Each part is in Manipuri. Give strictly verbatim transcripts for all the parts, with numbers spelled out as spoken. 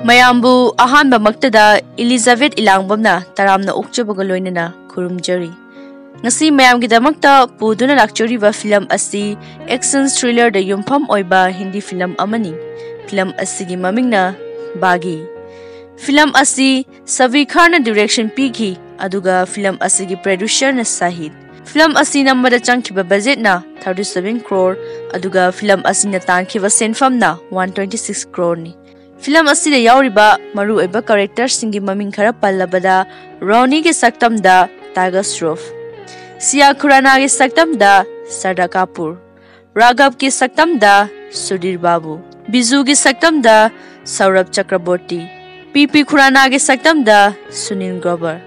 ꯃꯌꯥꯝꯕꯨ ꯑꯍꯥꯟꯕꯃꯛꯇꯗ ꯏꯂꯤꯖꯥꯕꯦꯊ ꯏꯂꯥꯡꯕꯝꯅ ꯇꯔꯥꯝꯅ ꯑꯣꯛꯆꯕꯒ ꯂꯣꯏꯅꯅ ꯈꯨꯔꯨꯝꯖꯔꯤ꯫ ꯉꯁꯤ ꯃꯌꯥꯝꯒꯤꯗꯃꯛꯇ ꯄꯨꯗꯨꯅ ꯂꯥꯛꯆꯔꯤꯕ ꯐꯤꯂꯝ ꯑꯁꯤ action thrillerꯗ ꯌꯨꯝꯐꯝ ꯑꯣꯏꯕ ꯍꯤꯟꯗꯤ ꯐꯤꯂꯝ ꯑꯃꯅꯤ꯫ ꯐꯤꯂꯝ ꯑꯁꯤꯒꯤ ꯃꯃꯤꯡꯅ ꯕꯥꯒꯤ꯫ ꯐꯤꯂꯝ ꯑꯁꯤ ꯁꯕꯤꯔ ꯈꯥꯟꯅ direction ꯄꯤꯈꯤ, ꯑꯗꯨꯒ ꯐꯤꯂꯝ ꯑꯁꯤꯒꯤ producerꯅ ꯁꯥꯍꯤꯗ꯫ ꯐꯤꯂꯝ ꯑꯁꯤ ꯅꯝꯕꯗ ꯆꯪꯈꯤꯕ budgetꯅ thirty seven crore, ꯑꯗꯨꯒ ꯐꯤꯂꯝ ꯑꯁꯤꯅ ꯇꯥꯟꯈꯤꯕ ꯁꯦꯟꯐꯝꯅ one twenty six croreꯅꯤ꯫ ꯐꯤꯂꯝ ꯑꯁꯤꯗ ꯌꯥꯎꯔꯤꯕ ꯃꯔꯨꯑꯣꯏꯕ characterꯁꯤꯡꯒꯤ ꯃꯃꯤꯡ ꯈꯔ ꯄꯜꯂꯕꯗ, ꯔꯣꯅꯤꯒꯤ ꯁꯛꯇꯝꯗ ꯇꯥꯏꯒꯔ ꯁ꯭ꯔꯣꯐ, ꯁꯤꯌꯥ ꯈꯨꯔꯥꯅꯥꯒꯤ ꯁꯛꯇꯝꯗ ꯁꯔꯗꯥ ꯀꯥꯄꯨꯔ, ꯔꯥꯘꯕꯀꯤ ꯁꯛꯇꯝꯗ ꯁꯨꯙꯤꯔ ꯕꯥꯕꯨ, ꯕꯤꯖꯨꯒꯤ ꯁꯛꯇꯝꯗ ꯁꯧꯔꯚ ꯆꯀ꯭ꯔꯕꯣꯔꯇꯤ, ꯄꯤ ꯄꯤ ꯈꯨꯔꯥꯅꯥꯒꯤ ꯁꯛꯇꯝꯗ ꯁꯨꯅꯤꯜ ꯒ꯭ꯔꯣꯚꯔ꯫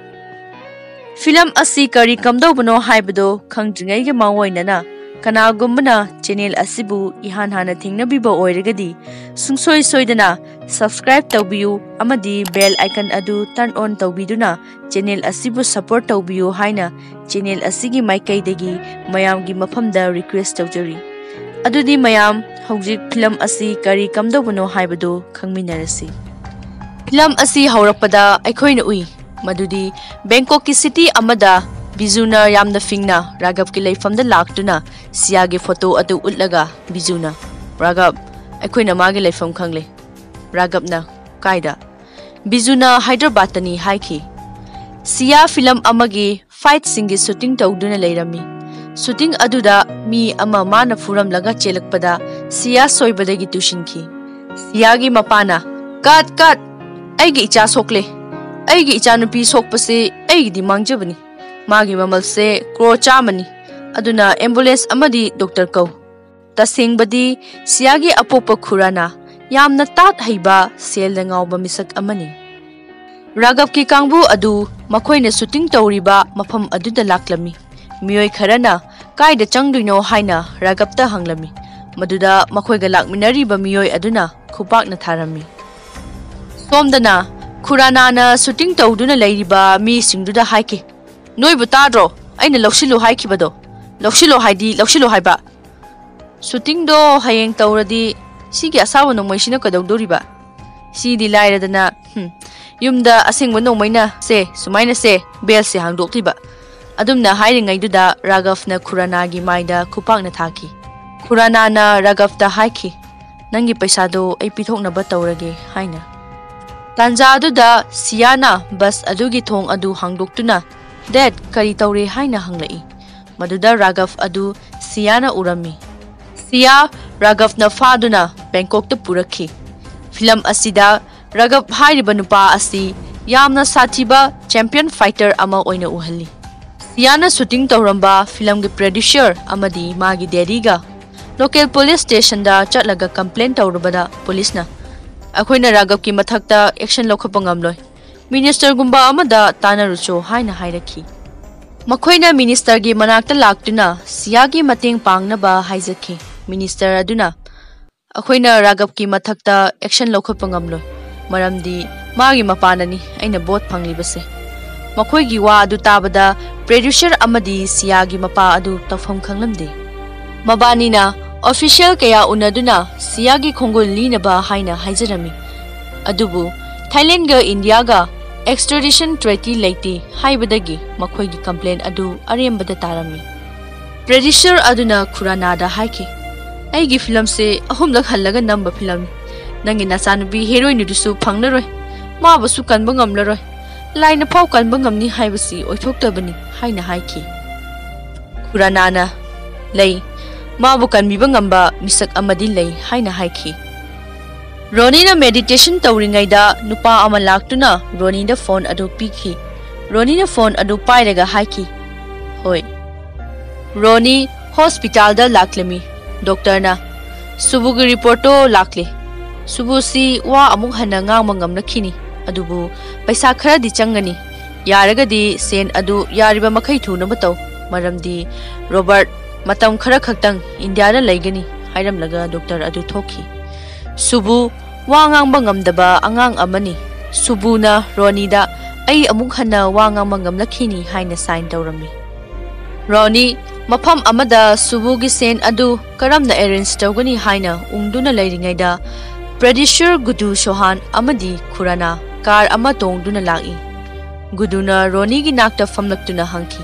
ꯐꯤꯂꯝ ꯑꯁꯤ ꯀꯔꯤ ꯀꯝꯗꯧꯕꯅꯣ ꯍꯥꯏꯕꯗꯨ ꯈꯪꯗ꯭ꯔꯤꯉꯩꯒꯤ ꯃꯥꯡꯑꯣꯏꯅꯅ ꯀꯅꯥꯒꯨꯝꯕꯅ channel ꯑꯁꯤꯕꯨ ꯏꯍꯥꯟ ꯍꯥꯟꯅ ꯊꯦꯡꯅꯕꯤꯕ ꯑꯣꯏꯔꯒꯗꯤ ꯁꯨꯡꯁꯣꯏ ꯁꯣꯏꯗꯅ subscribe ꯇꯧꯕꯤꯌꯨ ꯑꯃꯗꯤ bell icon ꯑꯗꯨ turn on ꯇꯧꯕꯤꯗꯨꯅ channel ꯑꯁꯤꯕꯨ support ꯇꯧꯕꯤꯌꯨ ꯍꯥꯏꯅ channel ꯑꯁꯤꯒꯤ ꯃꯥꯏꯀꯩꯗꯒꯤ ꯃꯌꯥꯝꯒꯤ ꯃꯐꯝꯗ request ꯇꯧꯖꯔꯤ꯫ ꯑꯗꯨꯗꯤ ꯃꯌꯥꯝ, ꯍꯧꯖꯤꯛ ꯐꯤꯂꯝ ꯑꯁꯤ ꯀꯔꯤ ꯀꯝꯗꯧꯕꯅꯣ ꯍꯥꯏꯕꯗꯨ ꯈꯪꯃꯤꯟꯅꯔꯁꯤ꯫ ꯐꯤꯂꯝ ꯑꯁꯤ ꯍꯧꯔꯛꯄꯗ ꯑꯩꯈꯣꯏꯅ ꯎꯏ ꯃꯗꯨꯗꯤ ꯕꯦꯡꯀꯣꯛꯀꯤ city ꯑꯃꯗ ꯕꯤꯖꯨꯅ ꯌꯥꯝꯅ ꯐꯤꯡꯅ ꯔꯥꯘꯕꯀꯤ ꯂꯩꯐꯝꯗ ꯂꯥꯛꯇꯨꯅ ꯁꯤꯌꯥꯒꯤ photo ꯑꯗꯨ ꯎꯠꯂꯒ ꯕꯤꯖꯨꯅ, "ꯔꯥꯘꯕ, ꯑꯩꯈꯣꯏꯅ ꯃꯥꯒꯤ ꯂꯩꯐꯝ ꯈꯪꯂꯦ꯫" ꯔꯥꯘꯕꯅ, "ꯀꯥꯏꯗ?" ꯕꯤꯖꯨꯅ ꯍꯥꯏꯗ꯭ꯔꯕꯥꯗꯇꯅꯤ ꯍꯥꯏꯈꯤ꯫ ꯁꯤꯌꯥ ꯐꯤꯂꯝ ꯑꯃꯒꯤ fightꯁꯤꯡꯒꯤ shooting ꯇꯧꯗꯨꯅ ꯂꯩꯔꯝꯃꯤ꯫ Shooting ꯑꯗꯨꯗ ꯃꯤ ꯑꯃ ꯃꯥꯅ ꯐꯨꯔꯝꯂꯒ ꯆꯦꯜꯂꯛꯄꯗ ꯁꯤꯌꯥ ꯁꯣꯏꯕꯗꯒꯤ ꯇꯨꯁꯤꯟꯈꯤ꯫ ꯁꯤꯌꯥꯒꯤ ꯃꯄꯥꯅ, "Cut, cut! ꯑꯩꯒꯤ ꯏꯆꯥ ꯁꯣꯛꯂꯦ꯫ ꯑꯩꯒꯤ ꯏꯆꯥꯅꯨꯄꯤ ꯁꯣꯛꯄꯁꯤ ꯑꯩꯒꯤꯗꯤ ꯃꯥꯡꯖꯕꯅꯤ꯫ ꯃꯥꯒꯤ ꯃꯃꯜꯁꯦ crore ꯆꯥꯝꯃꯅꯤ꯫ ꯑꯗꯨꯅ ambulance ꯑꯃꯗꯤ doctor ꯀꯧ꯫" ꯇꯁꯦꯡꯕꯗꯤ ꯁꯤꯌꯥꯒꯤ ꯑꯄꯣꯛꯄ ꯈꯨꯔꯥꯅꯥ ꯌꯥꯝꯅ ꯇꯥꯠ ꯍꯩꯕ, ꯁꯦꯜꯗ ꯉꯥꯎꯕ ꯃꯤꯁꯛ ꯑꯃꯅꯤ꯫ ꯔꯥꯘꯕꯀꯤ ꯀꯥꯡꯕꯨ ꯑꯗꯨ ꯃꯈꯣꯏꯅ shooting ꯇꯧꯔꯤꯕ ꯃꯐꯝ ꯑꯗꯨꯗ ꯂꯥꯛꯂꯝꯃꯤ꯫ ꯃꯤꯑꯣꯏ ꯈꯔꯅ ꯀꯥꯏꯗ ꯆꯪꯗꯣꯏꯅꯣ ꯍꯥꯏꯅ ꯔꯥꯘꯕꯇ ꯍꯪꯂꯝꯃꯤ꯫ ꯃꯗꯨꯗ ꯃꯈꯣꯏꯒ ꯂꯥꯛꯃꯤꯟꯅꯔꯤꯕ ꯃꯤꯑꯣꯏ ꯑꯗꯨꯅ ꯈꯨꯄꯥꯛꯅ ꯊꯥꯔꯝꯃꯤ꯫ ꯁꯣꯝꯗꯅ ꯈꯨꯔꯥꯅꯥꯅ shooting ꯇꯧꯗꯨꯅ ꯂꯩꯔꯤꯕ ꯃꯤꯁꯤꯡꯗꯨꯗ ꯍꯥꯏꯈꯤ, "ꯅꯣꯏꯕꯨ ꯇꯥꯗ꯭ꯔꯣ ꯑꯩꯅ ꯂꯧꯁꯤꯜꯂꯨ ꯍꯥꯏꯈꯤꯕꯗꯣ? ꯂꯧꯁꯤꯜꯂꯣ ꯍꯥꯏꯗꯤ ꯂꯧꯁꯤꯜꯂꯣ ꯍꯥꯏꯕ꯫ Shootingꯗꯣ ꯍꯌꯦꯡ ꯇꯧꯔꯗꯤ ꯁꯤꯒꯤ ꯑꯁꯥꯕ ꯅꯣꯡꯃꯩꯁꯤꯅ ꯀꯩꯗꯧꯗꯣꯔꯤꯕ?" ꯁꯤꯗꯤ ꯂꯥꯏꯔꯗꯅ, ꯍꯝ, ꯌꯨꯝꯗ ꯑꯁꯦꯡꯕ ꯅꯣꯡꯃꯩꯅ ꯁꯦ, ꯁꯨꯃꯥꯏꯅ ꯁꯦ, ꯕꯦꯜꯁꯦ ꯍꯥꯡꯗꯣꯛꯂꯤꯕ꯫ ꯑꯗꯨꯝꯅ ꯍꯥꯏꯔꯤꯉꯩꯗꯨꯗ ꯔꯥꯒꯕꯅ ꯈꯨꯔꯥꯅꯥꯒꯤ ꯃꯥꯏꯗ ꯈꯨꯄꯥꯛꯅ ꯊꯥꯈꯤ꯫ ꯈꯨꯔꯥꯅꯥꯅ ꯔꯥꯒꯕꯇ ꯍꯥꯏꯈꯤ, "ꯅꯪꯒꯤ ꯄꯩꯁꯥꯗꯣ ꯑꯩ ꯄꯤꯊꯣꯛꯅꯕ ꯇꯧꯔꯒꯦ" ꯍꯥꯏꯅ꯫ ꯇꯥꯟꯖꯥ ꯑꯗꯨꯗ ꯁꯤꯌꯥꯅ ꯕꯁ ꯑꯗꯨꯒꯤ ꯊꯣꯡ ꯑꯗꯨ ꯍꯥꯡꯗꯣꯛꯇꯨꯅ, "ꯗꯦꯗ, ꯀꯔꯤ ꯇꯧꯔꯦ?" ꯍꯥꯏꯅ ꯍꯪꯂꯛꯏ꯫ ꯃꯗꯨꯗ ꯔꯥꯒꯕ ꯑꯗꯨ ꯁꯤꯌꯥꯅ ꯎꯔꯝꯃꯤ꯫ ꯁꯤꯌꯥ ꯔꯥꯒꯕꯅ ꯐꯥꯗꯨꯅ ꯕꯦꯡꯀꯣꯛꯇ ꯄꯨꯔꯛꯈꯤ꯫ ꯐꯤꯂꯝ ꯑꯁꯤꯗ ꯔꯥꯒꯕ ꯍꯥꯏꯔꯤꯕ ꯅꯨꯄꯥ ꯑꯁꯤ ꯌꯥꯝꯅ ꯁꯥꯊꯤꯕ ꯆꯦꯝꯄꯤꯌꯟ ꯐꯥꯏꯇꯔ ꯑꯃ ꯑꯣꯏꯅ ꯎꯍꯜꯂꯤ꯫ ꯁꯤꯌꯥꯅ ꯁꯨꯇꯤꯡ ꯇꯧꯔꯝꯕ ꯐꯤꯂꯝꯒꯤ ꯄ꯭ꯔꯣꯗ꯭ꯌꯨꯁꯔ ꯑꯃꯗꯤ ꯃꯥꯒꯤ ꯗꯦꯗꯤꯒ ꯂꯣꯀꯦꯜ ꯄꯨꯂꯤꯁ ꯁ꯭ꯇꯦꯁꯟꯗ ꯆꯠꯂꯒ ꯀꯝꯄ꯭ꯂꯦꯟ ꯇꯧꯔꯨꯕꯗ ꯄꯨꯂꯤꯁꯅ, "ꯑꯩꯈꯣꯏꯅ ꯔꯥꯒꯕꯀꯤ ꯃꯊꯛꯇ ꯑꯦꯛꯁꯟ ꯂꯧꯈꯠꯄ ꯉꯝꯂꯣꯏ, ꯃꯤꯅꯤꯁꯇꯔꯒꯨꯝꯕ ꯑꯃꯗ ꯇꯥꯟꯅꯔꯨꯆꯣ" ꯍꯥꯏꯅ ꯍꯥꯏꯔꯛꯈꯤ꯫ ꯃꯈꯣꯏꯅ ꯃꯤꯅꯤꯁꯇꯔꯒꯤ ꯃꯅꯥꯛꯇ ꯂꯥꯛꯇꯨꯅ ꯁꯤꯌꯥꯒꯤ ꯃꯇꯦꯡ ꯄꯥꯡꯅꯕ ꯍꯥꯏꯖꯈꯤ꯫ ꯃꯤꯅꯤꯁꯇꯔ ꯑꯗꯨꯅ, "ꯑꯩꯈꯣꯏꯅ ꯔꯥꯒꯕꯀꯤ ꯃꯊꯛꯇ ꯑꯦꯛꯁꯟ ꯂꯧꯈꯠꯄ ꯉꯝꯂꯣꯏ, ꯃꯔꯝꯗꯤ ꯃꯥꯒꯤ ꯃꯄꯥꯅꯅꯤ ꯑꯩꯅ ꯚꯣꯠ ꯐꯪꯂꯤꯕꯁꯦ"꯫ ꯃꯈꯣꯏꯒꯤ ꯋꯥ ꯑꯗꯨ ꯇꯥꯕꯗ ꯄ꯭ꯔꯣꯗ꯭ꯌꯨꯁꯔ ꯑꯃꯗꯤ ꯁꯤꯌꯥꯒꯤ ꯃꯄꯥ ꯑꯗꯨ ꯇꯧꯐꯝ ꯈꯪꯂꯝꯗꯦ꯫ ꯃꯕꯥꯅꯤꯅ ꯑꯣꯐꯤꯁꯤꯌꯦꯜ ꯀꯌꯥ ꯎꯅꯗꯨꯅ ꯁꯤꯌꯥꯒꯤ ꯈꯣꯡꯒꯨꯜ ꯂꯤꯅꯕ ꯍꯥꯏꯅ ꯍꯥꯏꯖꯔꯝꯃꯤ꯫ ꯑꯗꯨꯕꯨ ꯊꯥꯏꯂꯦꯟꯒ ꯏꯟꯗꯤꯌꯥꯒ ꯑꯦꯛꯁꯇ꯭ꯔꯦꯗꯤꯁꯟ ꯇ꯭ꯔꯤꯇꯤ ꯂꯩꯇꯦ ꯍꯥꯏꯕꯗꯒꯤ ꯃꯈꯣꯏꯒꯤ ꯀꯝꯄ꯭ꯂꯦꯟ ꯑꯗꯨ ꯑꯔꯦꯝꯕꯗ ꯇꯥꯔꯝꯃꯤ꯫ ꯄ꯭ꯔꯣꯗ꯭ꯌꯨꯁꯔ ꯑꯗꯨꯅ ꯈꯨꯔꯥꯅꯥꯗ ꯍꯥꯏꯈꯤ, "ꯑꯩꯒꯤ ꯐꯤꯂꯝꯁꯦ ꯑꯍꯨꯝꯂꯛ ꯍꯜꯂꯒ ꯅꯝꯕ ꯐꯤꯂꯝꯅꯤ꯫ ꯅꯪꯒꯤ ꯅꯆꯥꯅꯨꯄꯤ ꯍꯦꯔꯣꯏꯟꯗꯨꯁꯨ ꯐꯪꯂꯔꯣꯏ꯫ ꯃꯥꯕꯨꯁꯨ ꯀꯟꯕ ꯉꯝꯂꯔꯣꯏ꯫ ꯂꯥꯏꯅ ꯐꯥꯎ ꯀꯟꯕ ꯉꯝꯅꯤ ꯍꯥꯏꯕꯁꯤ ꯑꯣꯏꯊꯣꯛꯇꯕꯅꯤ" ꯍꯥꯏꯅ ꯍꯥꯏꯈꯤ꯫ ꯈꯨꯔꯥꯅꯥꯅ, "ꯂꯩ, ꯃꯥꯕꯨ ꯀꯟꯕꯤꯕ ꯉꯝꯕ ꯃꯤꯁꯛ ꯑꯃꯗꯤ ꯂꯩ" ꯍꯥꯏꯅ ꯍꯥꯏꯈꯤ꯫ ꯔꯣꯅꯤꯅ ꯃꯦꯗꯤꯇꯦꯁꯟ ꯇꯧꯔꯤꯉꯩꯗ ꯅꯨꯄꯥ ꯑꯃ ꯂꯥꯛꯇꯨꯅ ꯔꯣꯅꯤꯗ ꯐꯣꯟ ꯑꯗꯨ ꯄꯤꯈꯤ꯫ ꯔꯣꯅꯤꯅ ꯐꯣꯟ ꯑꯗꯨ ꯄꯥꯏꯔꯒ ꯍꯥꯏꯈꯤ, "ꯍꯣꯏ"꯫ ꯔꯣꯅꯤ ꯍꯣꯁꯄꯤꯇꯥꯜꯗ ꯂꯥꯛꯂꯝꯃꯤ꯫ ꯗꯣꯛꯇꯔꯅ, "ꯁꯨꯕꯨꯒꯤ ꯔꯤꯄꯣꯔꯠꯇꯣ ꯂꯥꯛꯂꯦ꯫ ꯁꯨꯕꯨꯁꯤ ꯋꯥ ꯑꯃꯨꯛ ꯍꯟꯅ ꯉꯥꯡꯕ ꯉꯝꯂꯛꯈꯤꯅꯤ, ꯑꯗꯨꯕꯨ ꯄꯩꯁꯥ ꯈꯔꯗꯤ ꯆꯪꯒꯅꯤ꯫ ꯌꯥꯔꯒꯗꯤ ꯁꯦꯟ ꯑꯗꯨ ꯌꯥꯔꯤꯕ ꯃꯈꯩ ꯊꯨꯅꯕ ꯇꯧ, ꯃꯔꯝꯗꯤ ꯔꯣꯕꯥꯔꯠ ꯃꯇꯝ ꯈꯔ ꯈꯛꯇꯪ ꯏꯟꯗꯤꯌꯥꯗ ꯂꯩꯒꯅꯤ" ꯍꯥꯏꯔꯝꯂꯒ ꯗꯣꯛꯇꯔ ꯑꯗꯨ ꯊꯣꯛꯈꯤ꯫ ꯁꯨꯕꯨ ꯋꯥ ꯉꯥꯡꯕ ꯉꯝꯗꯕ ꯑꯉꯥꯡ ꯑꯃꯅꯤ꯫ ꯁꯨꯕꯨꯅ ꯔꯣꯅꯤꯗ, "ꯑꯩ ꯑꯃꯨꯛ ꯍꯟꯅ ꯋꯥ ꯉꯥꯡꯕ ꯉꯝꯂꯛꯈꯤꯅꯤ" ꯍꯥꯏꯅ ꯁꯥꯏꯟ ꯇꯧꯔꯝꯃꯤ꯫ ꯔꯣꯅꯤ ꯃꯐꯝ ꯑꯃꯗ ꯁꯨꯕꯨꯒꯤ ꯁꯦꯟ ꯑꯗꯨ ꯀꯔꯝꯅ ꯑꯦꯔꯦꯟꯖ ꯇꯧꯒꯅꯤ ꯍꯥꯏꯅ ꯎꯪꯗꯨꯅ ꯂꯩꯔꯤꯉꯩꯗ, ꯄ꯭ꯔꯗ꯭ꯌꯨꯁꯔ ꯒꯨꯗꯨ ꯁꯣꯍꯥꯟ ꯑꯃꯗꯤ ꯈꯨꯔꯥꯅꯥ ꯀꯥꯔ ꯑꯃ ꯇꯣꯡꯗꯨꯅ ꯂꯥꯛꯏ꯫ ꯒꯨꯗꯨꯅ ꯔꯣꯅꯤꯒꯤ ꯅꯥꯛꯇ ꯐꯝꯂꯛꯇꯨꯅ ꯍꯪꯈꯤ,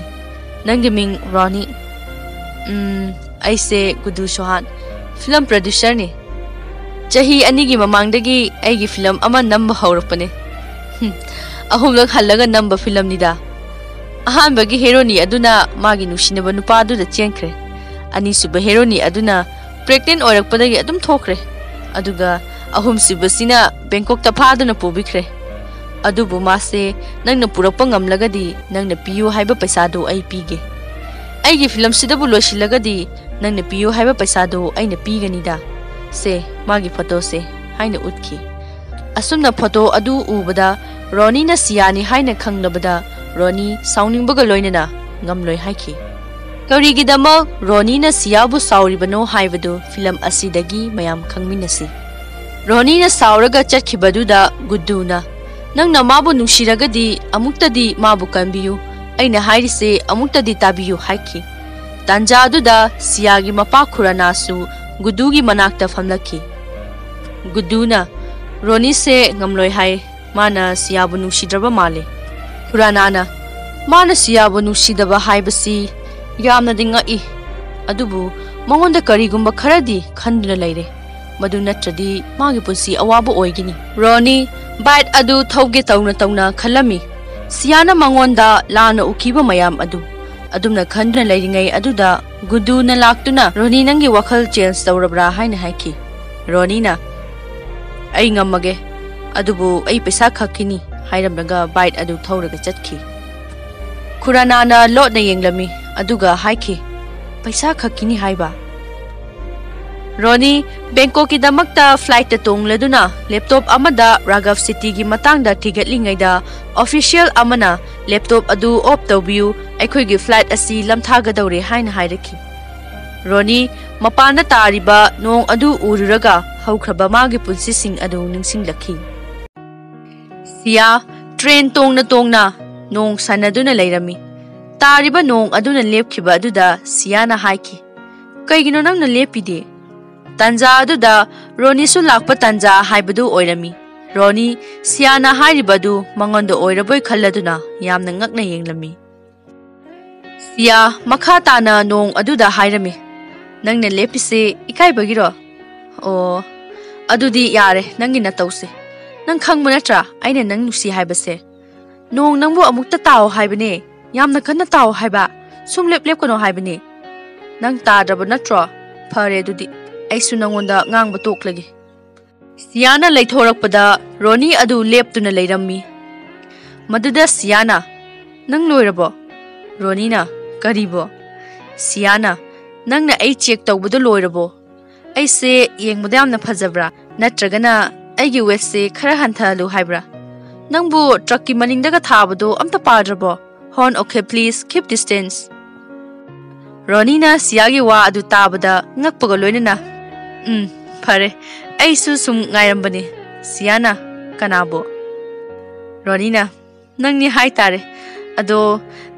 "ꯅꯪꯒꯤ ꯃꯤꯡ ꯔꯣꯅꯤ?" "ꯎꯝ, ꯑꯩꯁꯦ ꯒꯨꯗꯨ ꯁꯣꯍꯥꯟ, ꯐꯤꯂꯝ ꯄ꯭ꯔꯗ꯭ꯌꯨꯁꯔꯅꯤ꯫ ꯆꯍꯤ ꯑꯅꯤꯒꯤ ꯃꯃꯥꯡꯗꯒꯤ ꯑꯩꯒꯤ ꯐꯤꯂꯝ ꯑꯃ ꯅꯝꯕ ꯍꯧꯔꯛꯄꯅꯦ꯫ ꯍꯨꯝ, ꯑꯍꯨꯝꯂꯛ ꯍꯜꯂꯒ ꯅꯝꯕ ꯐꯤꯂꯝꯅꯤꯗ꯫ ꯑꯍꯥꯟꯕꯒꯤ ꯍꯦꯔꯣꯅꯤ ꯑꯗꯨꯅ ꯃꯥꯒꯤ ꯅꯨꯡꯁꯤꯅꯕ ꯅꯨꯄꯥꯗꯨꯗ ꯆꯦꯟꯈ꯭ꯔꯦ꯫ ꯑꯅꯤꯁꯨꯕ ꯍꯦꯔꯣꯅꯤ ꯑꯗꯨꯅ ꯄ꯭ꯔꯦꯒꯅꯦꯟ ꯑꯣꯏꯔꯛꯄꯗꯒꯤ ꯑꯗꯨꯝ ꯊꯣꯛꯈ꯭ꯔꯦ꯫ ꯑꯗꯨꯒ ꯑꯍꯨꯝꯁꯨꯕꯁꯤꯅ ꯕꯦꯡꯀꯣꯛꯇ ꯐꯥꯗꯨꯅ ꯄꯨꯕꯤꯈ꯭ꯔꯦ꯫ ꯑꯗꯨꯕꯨ ꯃꯥꯁꯦ ꯅꯪꯅ ꯄꯨꯔꯛꯄ ꯉꯝꯂꯒꯗꯤ ꯅꯪꯅ ꯄꯤꯌꯨ ꯍꯥꯏꯕ ꯄꯩꯁꯥꯗꯨ ꯑꯩ ꯄꯤꯒꯦ꯫ ꯑꯩꯒꯤ ꯐꯤꯂꯝꯁꯤꯗꯕꯨ ꯂꯣꯏꯁꯤꯜꯂꯒꯗꯤ ꯅꯪꯅ ꯄꯤꯌꯨ ꯍꯥꯏꯕ ꯄꯩꯁꯥꯗꯨ ꯑꯩꯅ ꯄꯤꯒꯅꯤꯗ꯫ ꯁꯦ, ꯃꯥꯒꯤ ꯐꯣꯇꯣꯁꯦ" ꯍꯥꯏꯅ ꯎꯠꯈꯤ꯫ ꯑꯁꯨꯝꯅ ꯐꯣꯇꯣ ꯑꯗꯨ ꯎꯕꯗ ꯔꯣꯅꯤꯅ ꯁꯤꯌꯥꯅꯤ ꯍꯥꯏꯅ ꯈꯪꯂꯕꯗ ꯔꯣꯅꯤ ꯁꯥꯎꯅꯤꯡꯕꯒ ꯂꯣꯏꯅꯅ ꯉꯝꯂꯣꯏ ꯍꯥꯏꯈꯤ꯫ ꯀꯔꯤꯒꯤꯗꯃꯛ ꯔꯣꯅꯤꯅ ꯁꯤꯌꯥꯕꯨ ꯁꯥꯎꯔꯤꯕꯅꯣ ꯍꯥꯏꯕꯗꯨ ꯐꯤꯂꯝ ꯑꯁꯤꯗꯒꯤ ꯃꯌꯥꯝ ꯈꯪꯃꯤꯟꯅꯁꯤ꯫ ꯔꯣꯅꯤꯅ ꯁꯥꯎꯔꯒ ꯆꯠꯈꯤꯕꯗꯨꯗ ꯒꯨꯗꯨꯅ, "ꯅꯪꯅ ꯃꯥꯕꯨ ꯅꯨꯡꯁꯤꯔꯒꯗꯤ ꯑꯃꯨꯛꯇꯗꯤ ꯃꯥꯕꯨ ꯀꯟꯕꯤꯌꯨ, ꯑꯩꯅ ꯍꯥꯏꯔꯤꯁꯦ ꯑꯃꯨꯛꯇꯗꯤ ꯇꯥꯕꯤꯌꯨ" ꯍꯥꯏꯈꯤ꯫ ꯇꯥꯟꯖꯥ ꯑꯗꯨꯗ ꯁꯤꯌꯥꯒꯤ ꯃꯄꯥ ꯈꯨꯔꯥꯅꯥꯁꯨ ꯒꯨꯗꯨꯒꯤ ꯃꯅꯥꯛꯇ ꯐꯝꯂꯛꯈꯤ꯫ ꯒꯨꯗꯨꯅ, "ꯔꯣꯅꯤꯁꯦ ꯉꯝꯂꯣꯏ ꯍꯥꯏ, ꯃꯥꯅ ꯁꯤꯌꯥꯕꯨ ꯅꯨꯡꯁꯤꯗ꯭ꯔꯕ ꯃꯥꯜꯂꯦ"꯫ ꯈꯨꯔꯥꯅꯥꯅ, "ꯃꯥꯅ ꯁꯤꯌꯥꯕꯨ ꯅꯨꯡꯁꯤꯗꯕ ꯍꯥꯏꯕꯁꯤ ꯌꯥꯝꯅꯗꯤ ꯉꯛꯏ, ꯑꯗꯨꯕꯨ ꯃꯉꯣꯟꯗ ꯀꯔꯤꯒꯨꯝꯕ ꯈꯔꯗꯤ ꯈꯟꯗꯨꯅ ꯂꯩꯔꯦ, ꯃꯗꯨ ꯅꯠꯇ꯭ꯔꯗꯤ ꯃꯥꯒꯤ ꯄꯨꯟꯁꯤ ꯑꯋꯥꯕ ꯑꯣꯏꯒꯅꯤ"꯫ ꯔꯣꯅꯤ ꯕꯥꯏꯛ ꯑꯗꯨ ꯊꯧꯒꯦ ꯇꯧꯅ ꯇꯧꯅ ꯈꯜꯂꯝꯃꯤ, ꯁꯤꯌꯥꯅ ꯃꯉꯣꯟꯗ ꯂꯥꯟꯅ ꯎꯈꯤꯕ ꯃꯌꯥꯝ ꯑꯗꯨ꯫ ꯑꯗꯨꯝꯅ ꯈꯟꯗꯨꯅ ꯂꯩꯔꯤꯉꯩ ꯑꯗꯨꯗ ꯒꯨꯗꯨꯅ ꯂꯥꯛꯇꯨꯅ, "ꯔꯣꯅꯤ, ꯅꯪꯒꯤ ꯋꯥꯈꯜ ꯆꯦꯟꯖ ꯇꯧꯔꯕ꯭ꯔꯥ?" ꯍꯥꯏꯅ ꯍꯥꯏꯈꯤ꯫ ꯔꯣꯅꯤꯅ, "ꯑꯩ ꯉꯝꯃꯒꯦ, ꯑꯗꯨꯕꯨ ꯑꯩ ꯄꯩꯁꯥ ꯈꯛꯀꯤꯅꯤ" ꯍꯥꯏꯔꯝꯂꯒ ꯕꯥꯏꯛ ꯑꯗꯨ ꯊꯧꯔꯒ ꯆꯠꯈꯤ꯫ ꯈꯨꯔꯥꯅꯥꯅ ꯂꯣꯠꯅ ꯌꯦꯡꯂꯝꯃꯤ, ꯑꯗꯨꯒ ꯍꯥꯏꯈꯤ, "ꯄꯩꯁꯥ ꯈꯛꯀꯤꯅꯤ ꯍꯥꯏꯕ?" ꯔꯣꯅꯤ ꯕꯦꯡꯀꯣꯛꯀꯤꯗꯃꯛꯇ ꯐ꯭ꯂꯥꯏꯠꯇ ꯇꯣꯡꯂꯗꯨꯅ ꯂꯦꯞꯇꯣꯞ ꯑꯃꯗ ꯔꯥꯘꯕ ꯁꯤꯇꯤꯒꯤ ꯃꯇꯥꯡꯗ ꯊꯤꯒꯠꯂꯤꯉꯩꯗ, ꯑꯣꯐꯤꯁꯤꯌꯦꯜ ꯑꯃꯅ, "ꯂꯦꯞꯇꯣꯞ ꯑꯗꯨ ꯑꯣꯐ ꯇꯧꯕꯤꯌꯨ, ꯑꯩꯈꯣꯏꯒꯤ ꯐ꯭ꯂꯥꯏꯠ ꯑꯁꯤ ꯂꯝꯊꯥꯒꯗꯧꯔꯦ" ꯍꯥꯏꯅ ꯍꯥꯏꯔꯛꯈꯤ꯫ ꯔꯣꯅꯤ ꯃꯄꯥꯟꯗ ꯇꯥꯔꯤꯕ ꯅꯣꯡ ꯑꯗꯨ ꯎꯔꯨꯔꯒ ꯍꯧꯈ꯭ꯔꯕ ꯃꯥꯒꯤ ꯄꯨꯟꯁꯤꯁꯤꯡ ꯑꯗꯨ ꯅꯤꯡꯁꯤꯡꯂꯛꯈꯤ꯫ ꯁꯤꯌꯥ ꯇ꯭ꯔꯦꯟ ꯇꯣꯡꯅ ꯇꯣꯡꯅ ꯅꯣꯡ ꯁꯥꯟꯅꯗꯨꯅ ꯂꯩꯔꯝꯃꯤ꯫ ꯇꯥꯔꯤꯕ ꯅꯣꯡ ꯑꯗꯨꯅ ꯂꯦꯞꯈꯤꯕ ꯑꯗꯨꯗ ꯁꯤꯌꯥꯅ ꯍꯥꯏꯈꯤ, "ꯀꯩꯒꯤꯅꯣ ꯅꯪꯅ ꯂꯦꯞꯄꯤꯗꯤ?" ꯇꯥꯟꯖꯥ ꯑꯗꯨꯗ ꯔꯣꯅꯤꯁꯨ ꯂꯥꯛꯄ ꯇꯥꯟꯖꯥ ꯍꯥꯏꯕꯗꯨ ꯑꯣꯏꯔꯝꯃꯤ꯫ ꯔꯣꯅꯤ ꯁꯤꯌꯥꯅ ꯍꯥꯏꯔꯤꯕ ꯑꯗꯨ ꯃꯉꯣꯟꯗ ꯑꯣꯏꯔꯕꯣꯏ ꯈꯜꯂꯗꯨꯅ ꯌꯥꯝꯅ ꯉꯛꯅ ꯌꯦꯡꯂꯝꯃꯤ꯫ ꯁꯤꯌꯥ ꯃꯈꯥ ꯇꯥꯅ ꯅꯣꯡ ꯑꯗꯨꯗ ꯍꯥꯏꯔꯝꯃꯤ, "ꯅꯪꯅ ꯂꯦꯞꯄꯤꯁꯦ ꯏꯀꯥꯏꯕꯒꯤꯔꯣ? ꯑꯣ, ꯑꯗꯨꯗꯤ ꯌꯥꯔꯦ, ꯅꯪꯒꯤ ꯅꯇꯧꯁꯦ꯫ ꯅꯪ ꯈꯪꯕ ꯅꯠꯇ꯭ꯔꯥ ꯑꯩꯅ ꯅꯪ ꯅꯨꯡꯁꯤ ꯍꯥꯏꯕꯁꯦ? ꯅꯣꯡ ꯅꯪꯕꯨ ꯑꯃꯨꯛꯇ ꯇꯥꯎ ꯍꯥꯏꯕꯅꯦ, ꯌꯥꯝꯅ ꯀꯟꯅ ꯇꯥꯎ ꯍꯥꯏꯕ, ꯁꯨꯝ ꯂꯦꯞ ꯂꯦꯞꯀꯅꯣ ꯍꯥꯏꯕꯅꯦ꯫ ꯅꯪ ꯇꯥꯗ꯭ꯔꯕ ꯅꯠꯇ꯭ꯔꯣ? ꯐꯔꯦ ꯑꯗꯨꯗꯤ, ꯑꯩꯁꯨ ꯅꯪꯉꯣꯟꯗ ꯉꯥꯡꯕ ꯇꯣꯛꯂꯒꯦ꯫" ꯁꯤꯌꯥꯅ ꯂꯩꯊꯣꯔꯛꯄꯗ ꯔꯣꯅꯤ ꯑꯗꯨ ꯂꯦꯞꯇꯨꯅ ꯂꯩꯔꯝꯃꯤ꯫ ꯃꯗꯨꯗ ꯁꯤꯌꯥꯅ, "ꯅꯪ ꯂꯣꯏꯔꯕꯣ?" ꯔꯣꯅꯤꯅ, "ꯀꯔꯤꯕꯣ?" ꯁꯤꯌꯥꯅ, "ꯅꯪꯅ ꯑꯩ ꯆꯦꯛ ꯇꯧꯕꯗꯣ ꯂꯣꯏꯔꯕꯣ? ꯑꯩꯁꯦ ꯌꯦꯡꯕꯗ ꯌꯥꯝꯅ ꯐꯖꯕ꯭ꯔꯥ? ꯅꯠꯇ꯭ꯔꯒꯅ ꯑꯩꯒꯤ ꯋꯦꯠꯁꯦ ꯈꯔ ꯍꯟꯊꯍꯜꯂꯨ ꯍꯥꯏꯕ꯭ꯔꯥ? ꯅꯪꯕꯨ ꯇ꯭ꯔꯛꯀꯤ ꯃꯅꯤꯡꯗꯒ ꯊꯥꯕꯗꯣ ꯑꯝꯇ ꯄꯥꯗ꯭ꯔꯕꯣ? Horn, okay, please, keep distance." ꯔꯣꯅꯤꯅ ꯁꯤꯌꯥꯒꯤ ꯋꯥ ꯑꯗꯨ ꯇꯥꯕꯗ ꯉꯛꯄꯒ ꯂꯣꯏꯅꯅ, "ꯎꯝ, ꯐꯔꯦ, ꯑꯩꯁꯨ ꯁꯨꯝ ꯉꯥꯏꯔꯝꯕꯅꯤ꯫" ꯁꯤꯌꯥꯅ, "ꯀꯅꯥꯕꯨ?" ꯔꯣꯅꯤꯅ, "ꯅꯪꯅꯤ ꯍꯥꯏꯇꯥꯔꯦ꯫ ꯑꯗꯣ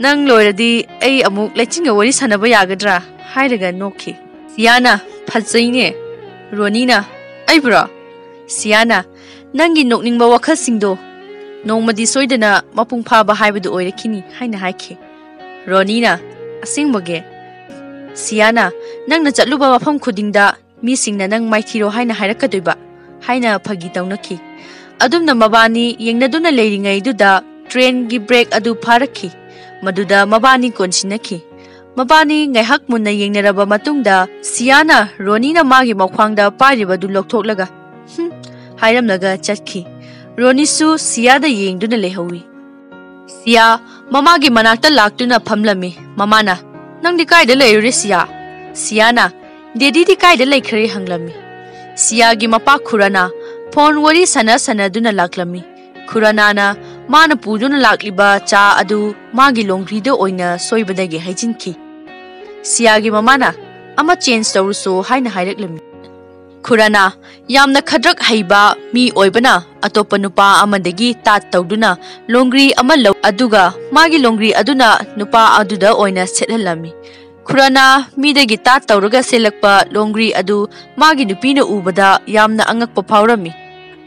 ꯅꯪ ꯂꯣꯏꯔꯗꯤ ꯑꯩ ꯑꯃꯨꯛ ꯂꯩꯆꯤꯟꯒ ꯋꯥꯔꯤ ꯁꯥꯟꯅꯕ ꯌꯥꯒꯗ꯭ꯔꯥ?" ꯍꯥꯏꯔꯒ ꯅꯣꯛꯈꯤ꯫ ꯁꯤꯌꯥꯅ, "ꯐꯖꯩꯅꯦ꯫" ꯔꯣꯅꯤꯅ, "ꯑꯩꯕꯨꯔꯣ?" ꯁꯤꯌꯥꯅ, "ꯅꯪꯒꯤ ꯅꯣꯛꯅꯤꯡꯕ ꯋꯥꯈꯜꯁꯤꯡꯗꯣ ꯅꯣꯡꯃꯗꯤ ꯁꯣꯏꯗꯅ ꯃꯄꯨꯡ ꯐꯥꯕ ꯍꯥꯏꯕꯗꯨ ꯑꯣꯏꯔꯛꯈꯤꯅꯤ" ꯍꯥꯏꯅ ꯍꯥꯏꯈꯤ꯫ ꯔꯣꯅꯤꯅ, "ꯑꯁꯦꯡꯕꯒꯤ?" ꯁꯤꯌꯥꯅ, "ꯅꯪꯅ ꯆꯠꯂꯨꯕ ꯃꯐꯝ ꯈꯨꯗꯤꯡꯗ ꯃꯤꯁꯤꯡꯅ ꯅꯪ ꯃꯥꯏꯊꯤꯔꯣ ꯍꯥꯏꯅ ꯍꯥꯏꯔꯛꯀꯗꯣꯏꯕ" ꯍꯥꯏꯅ ꯐꯥꯒꯤ ꯇꯧꯅꯈꯤ꯫ ꯑꯗꯨꯝꯅ ꯃꯕꯥꯅꯤ ꯌꯦꯡꯅꯗꯨꯅ ꯂꯩꯔꯤꯉꯩꯗꯨꯗ ꯇ꯭ꯔꯦꯟꯒꯤ ꯕ꯭ꯔꯦꯛ ꯑꯗꯨ ꯐꯥꯔꯛꯈꯤ꯫ ꯃꯗꯨꯗ ꯃꯕꯥꯅꯤ ꯀꯣꯟꯁꯤꯟꯅꯈꯤ꯫ ꯃꯕꯥꯅꯤ ꯉꯥꯏꯍꯥꯛ ꯃꯨꯟꯅ ꯌꯦꯡꯅꯔꯕ ꯃꯇꯨꯡꯗ ꯁꯤꯌꯥꯅ ꯔꯣꯅꯤꯅ ꯃꯥꯒꯤ ꯃꯈ꯭ꯋꯥꯡꯗ ꯄꯥꯏꯔꯤꯕꯗꯨ ꯂꯧꯊꯣꯛꯂꯒ, "ꯍꯨꯝ," ꯍꯥꯏꯔꯝꯂꯒ ꯆꯠꯈꯤ꯫ ꯔꯣꯅꯤꯁꯨ ꯁꯤꯌꯥꯗ ꯌꯦꯡꯗꯨꯅ ꯂꯩꯍꯧꯏ꯫ ꯁꯤꯌꯥ ꯃꯃꯥꯒꯤ ꯃꯅꯥꯛꯇ ꯂꯥꯛꯇꯨꯅ ꯐꯝꯂꯝꯃꯤ꯫ ꯃꯃꯥꯅ, "ꯅꯪꯗꯤ ꯀꯥꯏꯗ ꯂꯩꯔꯨꯔꯦ ꯁꯤꯌꯥ?" ꯁꯤꯌꯥꯅ, "ꯗꯦꯗꯤꯗꯤ ꯀꯥꯏꯗ ꯂꯩꯈ꯭ꯔꯦ?" ꯍꯪꯂꯝꯃꯤ꯫ ꯁꯤꯌꯥꯒꯤ ꯃꯄꯥ ꯈꯨꯔꯅꯥ ꯐꯣꯟ ꯋꯥꯔꯤ ꯁꯥꯟꯅ ꯁꯥꯟꯅꯗꯨꯅ ꯂꯥꯛꯂꯝꯃꯤ꯫ ꯈꯨꯔꯅꯥꯅ ꯃꯥꯅ ꯄꯨꯗꯨꯅ ꯂꯥꯛꯂꯤꯕ ꯆꯥ ꯑꯗꯨ ꯃꯥꯒꯤ ꯂꯣꯡꯗ꯭ꯔꯤꯗ ꯑꯣꯏꯅ ꯁꯣꯏꯕꯗꯒꯤ ꯍꯩꯖꯤꯟꯈꯤ꯫ ꯁꯤꯌꯥꯒꯤ ꯃꯃꯥꯅ, "ꯑꯃ ꯆꯦꯟꯖ ꯇꯧꯔꯨꯁꯣ" ꯍꯥꯏꯅ ꯍꯥꯏꯔꯛꯂꯝꯃꯤ꯫ ꯈꯨꯔꯅꯥ ꯌꯥꯝꯅ ꯈꯗ꯭ꯔꯛ ꯍꯩꯕ ꯃꯤ ꯑꯣꯏꯕꯅ ꯑꯇꯣꯞꯄ ꯅꯨꯄꯥ ꯑꯃꯗꯒꯤ ꯇꯥꯠ ꯇꯧꯗꯨꯅ ꯂꯣꯡꯒ꯭ꯔꯤ ꯑꯃ ꯂꯧ, ꯑꯗꯨꯒ ꯃꯥꯒꯤ ꯂꯣꯡꯒ꯭ꯔꯤ ꯑꯗꯨꯅ ꯅꯨꯄꯥ ꯑꯗꯨꯗ ꯑꯣꯏꯅ ꯁꯦꯠꯍꯜꯂꯝꯃꯤ꯫ ꯈꯨꯔꯥꯅꯥ ꯃꯤꯗꯒꯤ ꯇꯥꯠ ꯇꯧꯔꯒ ꯁꯦꯠꯂꯛꯄ ꯂꯣꯡꯒ꯭ꯔꯤ ꯑꯗꯨ ꯃꯥꯒꯤ ꯅꯨꯄꯤꯅ ꯎꯕꯗ ꯌꯥꯝꯅ ꯑꯉꯛꯄ ꯐꯥꯎꯔꯝꯃꯤ꯫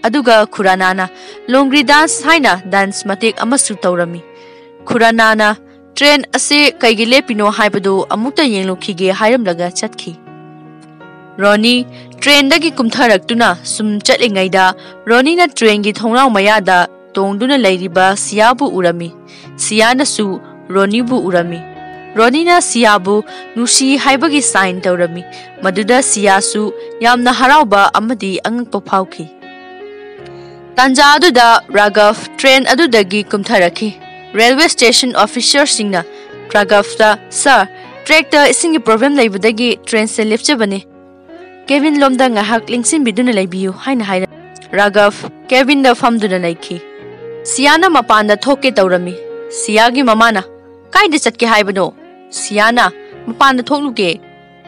ꯑꯗꯨꯒ ꯈꯨꯔꯥꯅꯥꯅ ꯂꯣꯡꯒ꯭ꯔꯤ ꯗꯥꯟꯁ ꯍꯥꯏꯅ ꯗꯥꯟꯁ ꯃꯇꯦꯛ ꯑꯃꯁꯨ ꯇꯧꯔꯝꯃꯤ꯫ ꯈꯨꯔꯥꯅꯥꯅ "ꯇ꯭ꯔꯦꯟ ꯑꯁꯤ ꯀꯩꯒꯤ ꯂꯦꯞꯄꯤꯅꯣ ꯍꯥꯏꯕꯗꯨ ꯑꯃꯨꯛꯇ ꯌꯦꯡꯂꯨꯈꯤꯒꯦ" ꯍꯥꯏꯔꯝꯂꯒ ꯆꯠꯈꯤ꯫ ꯔꯣꯅꯤ ꯇ꯭ꯔꯦꯟꯗꯒꯤ ꯀꯨꯝꯊꯔꯛꯇꯨꯅ ꯁꯨꯝ ꯆꯠꯂꯤꯉꯩꯗ, ꯔꯣꯅꯤꯅ ꯇ꯭ꯔꯦꯟꯒꯤ ꯊꯣꯡꯅꯥꯎ ꯃꯌꯥꯗ ꯇꯣꯡꯗꯨꯅ ꯂꯩꯔꯤꯕ ꯁꯤꯌꯥꯕꯨ ꯎꯔꯝꯃꯤ꯫ ꯁꯤꯌꯥꯅꯁꯨ ꯔꯣꯅꯤꯕꯨ ꯎꯔꯝꯃꯤ꯫ ꯔꯣꯅꯤꯅ ꯁꯤꯌꯥꯕꯨ ꯅꯨꯡꯁꯤ ꯍꯥꯏꯕꯒꯤ ꯁꯥꯏꯟ ꯇꯧꯔꯝꯃꯤ꯫ ꯃꯗꯨꯗ ꯁꯤꯌꯥꯁꯨ ꯌꯥꯝꯅ ꯍꯔꯥꯎꯕ ꯑꯃꯗꯤ ꯑꯉꯛꯄ ꯐꯥꯎꯈꯤ꯫ ꯇꯥꯟꯖꯥ ꯑꯗꯨꯗ ꯔꯥꯘꯕ ꯇ꯭ꯔꯦꯟ ꯑꯗꯨꯗꯒꯤ ꯀꯨꯝꯊꯔꯛꯈꯤ꯫ ꯔꯦꯜꯋꯦ ꯁ꯭ꯇꯦꯁꯟ ꯑꯣꯐꯤꯁꯔꯁꯤꯡꯅ ꯔꯥꯘꯕꯇ, "ꯁꯥꯔ, ꯇ꯭ꯔꯦꯛꯇ ꯏꯁꯤꯡꯒꯤ ꯄ꯭ꯔꯣꯕ꯭ꯂꯦꯝ ꯂꯩꯕꯗꯒꯤ ꯇ꯭ꯔꯦꯟꯁꯦ ꯂꯦꯞꯆꯕꯅꯤ꯫ ꯀꯦꯕꯤꯟ ꯂꯣꯝꯗ ꯉꯥꯏꯍꯥꯛ ꯂꯦꯡꯁꯤꯟꯕꯤꯗꯨꯅ ꯂꯩꯕꯤꯌꯨ" ꯍꯥꯏꯅ ꯍꯥꯏꯔꯝꯃꯤ꯫ ꯔꯥꯘꯕ ꯀꯦꯕꯤꯟꯗ ꯐꯝꯗꯨꯅ ꯂꯩꯈꯤ꯫ ꯁꯤꯌꯥꯅ ꯃꯄꯥꯟꯗ ꯊꯣꯛꯀꯦ ꯇꯧꯔꯝꯃꯤ꯫ ꯁꯤꯌꯥꯒꯤ ꯃꯃꯥꯅ, "ꯀꯥꯏꯗ ꯆꯠꯀꯦ ꯍꯥꯏꯕꯅꯣ?" ꯁꯤꯌꯥꯅ, "ꯃꯄꯥꯟꯗ ꯊꯣꯛꯂꯨꯒꯦ"꯫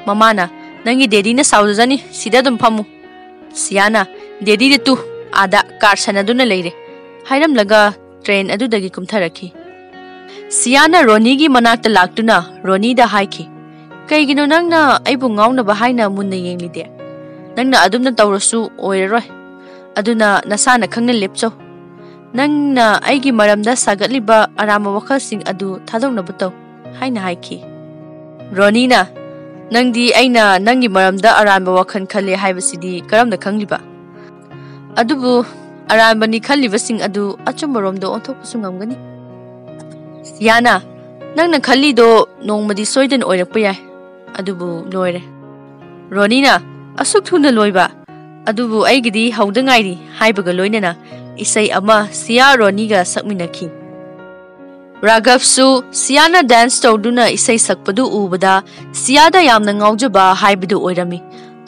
ꯃꯃꯥꯅ, "ꯅꯪꯒꯤ ꯗꯦꯗꯤꯅ ꯁꯥꯎꯖꯖꯅꯤ, ꯁꯤꯗ ꯑꯗꯨꯝ ꯐꯝꯃꯨ"꯫ ꯁꯤꯌꯥꯅ, "ꯗꯦꯗꯤꯗꯤ ꯇꯨ, ꯑꯥꯗ ꯀꯥꯔ ꯁꯥꯟꯅꯗꯨꯅ ꯂꯩꯔꯦ" ꯍꯥꯏꯔꯝꯂꯒ ꯇ꯭ꯔꯦꯟ ꯑꯗꯨꯗꯒꯤ ꯀꯨꯝꯊꯔꯛꯈꯤ꯫ ꯁꯤꯌꯥꯅ ꯔꯣꯅꯤꯒꯤ ꯃꯅꯥꯛꯇ ꯂꯥꯛꯇꯨꯅ ꯔꯣꯅꯤꯗ ꯍꯥꯏꯈꯤ, "ꯀꯩꯒꯤꯅꯣ ꯅꯪꯅ ꯑꯩꯕꯨ ꯉꯥꯎꯅꯕ ꯍꯥꯏꯅ ꯃꯨꯟꯅ ꯌꯦꯡꯂꯤꯗꯦ? ꯅꯪꯅ ꯑꯗꯨꯝꯅ ꯇꯧꯔꯁꯨ ꯑꯣꯏꯔꯔꯣꯏ꯫ ꯑꯗꯨꯅ ꯅꯁꯥꯅ ꯈꯪꯅ ꯂꯦꯞꯆꯧ꯫ ꯅꯪꯅ ꯑꯩꯒꯤ ꯃꯔꯝꯗ ꯁꯥꯒꯠꯂꯤꯕ ꯑꯔꯥꯟꯕ ꯋꯥꯈꯜꯁꯤꯡ ꯑꯗꯨ ꯊꯥꯗꯣꯛꯅꯕ ꯇꯧ" ꯍꯥꯏꯅ ꯍꯥꯏꯈꯤ꯫ ꯔꯣꯅꯤꯅ, "ꯅꯪꯗꯤ ꯑꯩꯅ ꯅꯪꯒꯤ ꯃꯔꯝꯗ ꯑꯔꯥꯟꯕ ꯋꯥꯈꯜ ꯈꯜꯂꯦ ꯍꯥꯏꯕꯁꯤꯗꯤ ꯀꯔꯝꯅ ꯈꯪꯂꯤꯕ? ꯑꯗꯨꯕꯨ ꯑꯔꯥꯟꯕꯅꯤ ꯈꯜꯂꯤꯕꯁꯤꯡ ꯑꯗꯨ ꯑꯆꯨꯝꯕꯔꯣꯝꯗ ꯑꯣꯟꯊꯣꯛꯄꯁꯨ ꯉꯝꯒꯅꯤ"꯫ ꯁꯤꯌꯥꯅ, "ꯅꯪꯅ ꯈꯜꯂꯤꯗꯣ ꯅꯣꯡꯃꯗꯤ ꯁꯣꯏꯗꯅ ꯑꯣꯏꯔꯛꯄ ꯌꯥꯏ, ꯑꯗꯨꯕꯨ ꯂꯣꯏꯔꯦ"꯫ ꯔꯣꯅꯤꯅ, "ꯑꯁꯨꯛ ꯊꯨꯅ ꯂꯣꯏꯕ? ꯑꯗꯨꯕꯨ ꯑꯩꯒꯤꯗꯤ ꯍꯧꯗ ꯉꯥꯏꯔꯤ" ꯍꯥꯏꯕꯒ ꯂꯣꯏꯅꯅ ꯏꯁꯩ ꯑꯃ ꯁꯤꯌꯥ ꯔꯣꯅꯤꯒ ꯁꯛꯃꯤꯟꯅꯈꯤ꯫ ꯔꯥꯘꯕꯁꯨ ꯁꯤꯌꯥꯅ ꯗꯥꯟꯁ ꯇꯧꯗꯨꯅ ꯏꯁꯩ ꯁꯛꯄꯗꯨ ꯎꯕꯗ ꯁꯤꯌꯥꯗ ꯌꯥꯝꯅ ꯉꯥꯎꯖꯕ ꯍꯥꯏꯕꯗꯨ ꯑꯣꯏꯔꯝꯃꯤ꯫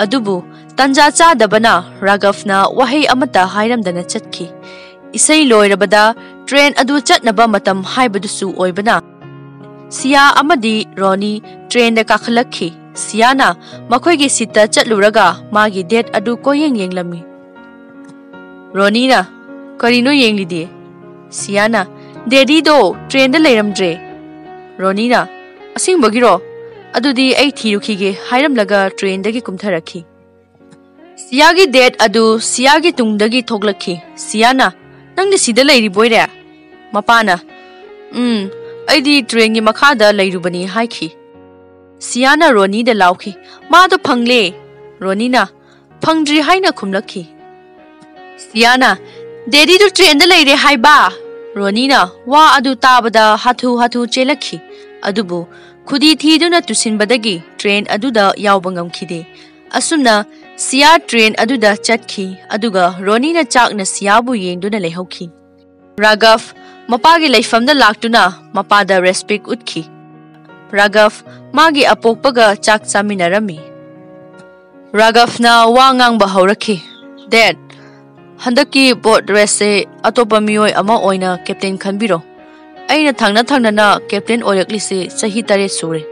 ꯑꯗꯨꯕꯨ ꯇꯟꯖꯥ ꯆꯥꯗꯕꯅ ꯔꯥꯘꯕꯅ ꯋꯥꯍꯩ ꯑꯃꯠꯇ ꯍꯥꯏꯔꯝꯗꯅ ꯆꯠꯈꯤ꯫ ꯏꯁꯩ ꯂꯣꯏꯔꯕꯗ ꯇ꯭ꯔꯦꯟ ꯑꯗꯨ ꯆꯠꯅꯕ ꯃꯇꯝ ꯍꯥꯏꯕꯗꯨꯁꯨ ꯑꯣꯏꯕꯅ, ꯁꯤꯌꯥ ꯑꯃꯗꯤ ꯔꯣꯅꯤ ꯇ꯭ꯔꯦꯟꯗ ꯀꯥꯈꯠꯂꯛꯈꯤ꯫ ꯁꯤꯌꯥꯅ ꯃꯈꯣꯏꯒꯤ ꯁꯤꯠꯇ ꯆꯠꯂꯨꯔꯒ ꯃꯥꯒꯤ ꯗꯦꯠ ꯑꯗꯨ ꯀꯣꯏꯌꯦꯡ ꯌꯦꯡꯂꯝꯃꯤ꯫ ꯔꯣꯅꯤꯅ, "ꯀꯔꯤꯅꯣ ꯌꯦꯡꯂꯤꯗꯤ?" ꯁꯤꯌꯥꯅ, "ꯗꯦꯗꯤꯗꯣ ꯇ꯭ꯔꯦꯟꯗ ꯂꯩꯔꯝꯗ꯭ꯔꯦ"꯫ ꯔꯣꯅꯤꯅ, "ꯑꯁꯦꯡꯕꯒꯤꯔꯣ? "ꯑꯗꯨꯗꯤ ꯑꯩ ꯊꯤꯔꯨꯈꯤꯒꯦ" ꯍꯥꯏꯔꯝꯂꯒ ꯇ꯭ꯔꯦꯟꯗꯒꯤ ꯀꯨꯝꯊꯔꯛꯈꯤ꯫ ꯁꯤꯌꯥꯒꯤ ꯗꯦꯠ ꯑꯗꯨ ꯁꯤꯌꯥꯒꯤ ꯇꯨꯡꯗꯒꯤ ꯊꯣꯛꯂꯛꯈꯤ꯫ ꯁꯤꯌꯥꯅ, "ꯅꯪꯗꯤ ꯁꯤꯗ ꯂꯩꯔꯤꯕꯣꯏꯔꯦ?" ꯃꯄꯥꯅ, "ꯎꯝ, ꯑꯩꯗꯤ ꯇ꯭ꯔꯦꯟꯒꯤ ꯃꯈꯥꯗ ꯂꯩꯔꯨꯕꯅꯤ" ꯍꯥꯏꯈꯤ꯫ ꯁꯤꯌꯥꯅ ꯔꯣꯅꯤꯗ ꯂꯥꯎꯈꯤ, "ꯃꯥꯗꯣ ꯐꯪꯂꯦ!" ꯔꯣꯅꯤꯅ, "ꯐꯪꯗ꯭ꯔꯤ" ꯍꯥꯏꯅ ꯈꯨꯝꯂꯛꯈꯤ꯫ ꯁꯤꯌꯥꯅ, "ꯗꯦꯗꯤꯗꯨ ꯇ꯭ꯔꯦꯟꯗ ꯂꯩꯔꯦ ꯍꯥꯏꯕ!" ꯔꯣꯅꯤꯅ ꯋꯥ ꯑꯗꯨ ꯇꯥꯕꯗ ꯍꯥꯊꯨ ꯍꯥꯊꯨ ꯆꯦꯜꯂꯛꯈꯤ꯫ ꯑꯗꯨꯕꯨ ꯈꯨꯗꯤ ꯊꯤꯗꯨꯅ ꯇꯨꯁꯤꯟꯕꯗꯒꯤ ꯇ꯭ꯔꯦꯟ ꯑꯗꯨꯗ ꯌꯥꯎꯕ ꯉꯝꯈꯤꯗꯦ꯫ ꯑꯁꯨꯝꯅ ꯁꯤꯌꯥ ꯇ꯭ꯔꯦꯟ ꯑꯗꯨꯗ ꯆꯠꯈꯤ, ꯑꯗꯨꯒ ꯔꯣꯅꯤꯅ ꯆꯥꯛꯅ ꯁꯤꯌꯥꯕꯨ ꯌꯦꯡꯗꯨꯅ ꯂꯩꯍꯧꯈꯤ꯫ ꯔꯥꯘꯕ ꯃꯄꯥꯒꯤ ꯂꯩꯐꯝꯗ ꯂꯥꯛꯇꯨꯅ ꯃꯄꯥꯗ ꯔꯦꯁꯄꯦꯛ ꯎꯠꯈꯤ꯫ ꯔꯥꯘꯕ ꯃꯥꯒꯤ ꯑꯄꯣꯛꯄꯒ ꯆꯥꯛ ꯆꯥꯃꯤꯟꯅꯔꯝꯃꯤ꯫ ꯔꯥꯘꯕꯅ ꯋꯥ ꯉꯥꯡꯕ ꯍꯧꯔꯛꯈꯤ, "ꯗꯦꯗ, ꯍꯟꯗꯛꯀꯤ ꯕꯣꯠ ꯔꯦꯁꯁꯦ ꯑꯇꯣꯞꯄ ꯃꯤꯑꯣꯏ ꯑꯃ ꯑꯣꯏꯅ ꯀꯦꯞꯇꯦꯟ ꯈꯟꯕꯤꯔꯣ꯫ ꯑꯩꯅ ꯊꯪꯅ ꯊꯪꯅꯅ ꯀꯦꯞꯇꯦꯟ ꯑꯣꯏꯔꯛꯂꯤꯁꯦ ꯆꯍꯤ ꯇꯔꯦꯠ ꯁꯨꯔꯦ꯫"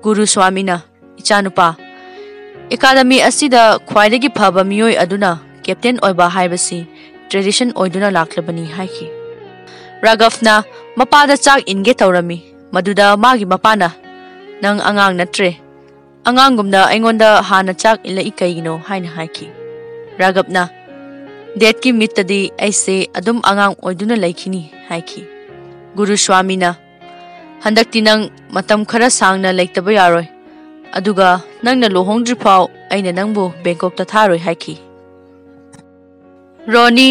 ꯒꯨꯔꯨ ꯁ꯭ꯋꯥꯃꯤꯅ, "ꯏꯆꯥꯅꯨꯄꯥ, ꯑꯦꯀꯥꯗꯃꯤ ꯑꯁꯤꯗ ꯈ꯭ꯋꯥꯏꯗꯒꯤ ꯐꯕ ꯃꯤꯑꯣꯏ ꯑꯗꯨꯅ ꯀꯦꯞꯇꯦꯟ ꯑꯣꯏꯕ ꯍꯥꯏꯕꯁꯤ ꯇ꯭ꯔꯦꯗꯤꯁꯟ ꯑꯣꯏꯗꯨꯅ ꯂꯥꯛꯂꯕꯅꯤ" ꯍꯥꯏꯈꯤ꯫ ꯔꯥꯘꯕꯅ ꯃꯄꯥꯗ ꯆꯥꯛ ꯏꯟꯒꯦ ꯇꯧꯔꯝꯃꯤ꯫ ꯃꯗꯨꯗ ꯃꯥꯒꯤ ꯃꯄꯥꯅ, "ꯅꯪ ꯑꯉꯥꯡ ꯅꯠꯇ꯭ꯔꯦ꯫ ꯑꯉꯥꯡꯒꯨꯝꯅ ꯑꯩꯉꯣꯟꯗ ꯍꯥꯟꯅ ꯆꯥꯛ ꯏꯜꯂꯛꯏ ꯀꯩꯒꯤꯅꯣ?" ꯍꯥꯏꯅ ꯍꯥꯏꯈꯤ꯫ ꯔꯥꯘꯕꯅ, "ꯗꯦꯗꯀꯤ ꯃꯤꯠꯇꯗꯤ ꯑꯩꯁꯦ ꯑꯗꯨꯝ ꯑꯉꯥꯡ ꯑꯣꯏꯗꯨꯅ ꯂꯩꯈꯤꯅꯤ" ꯍꯥꯏꯈꯤ꯫ ꯒꯨꯔꯨ ꯁ꯭ꯋꯥꯃꯤꯅ, "ꯍꯟꯗꯛꯇꯤ ꯅꯪ ꯃꯇꯝ ꯈꯔ ꯁꯥꯡꯅ ꯂꯩꯇꯕ ꯌꯥꯔꯣꯏ꯫ ꯑꯗꯨꯒ ꯅꯪꯅ ꯂꯨꯍꯣꯡꯗ꯭ꯔꯤꯐꯥꯎ ꯑꯩꯅ ꯅꯪꯕꯨ ꯕꯦꯡꯀꯣꯛꯇ ꯊꯥꯔꯣꯏ" ꯍꯥꯏꯈꯤ꯫ ꯔꯣꯅꯤ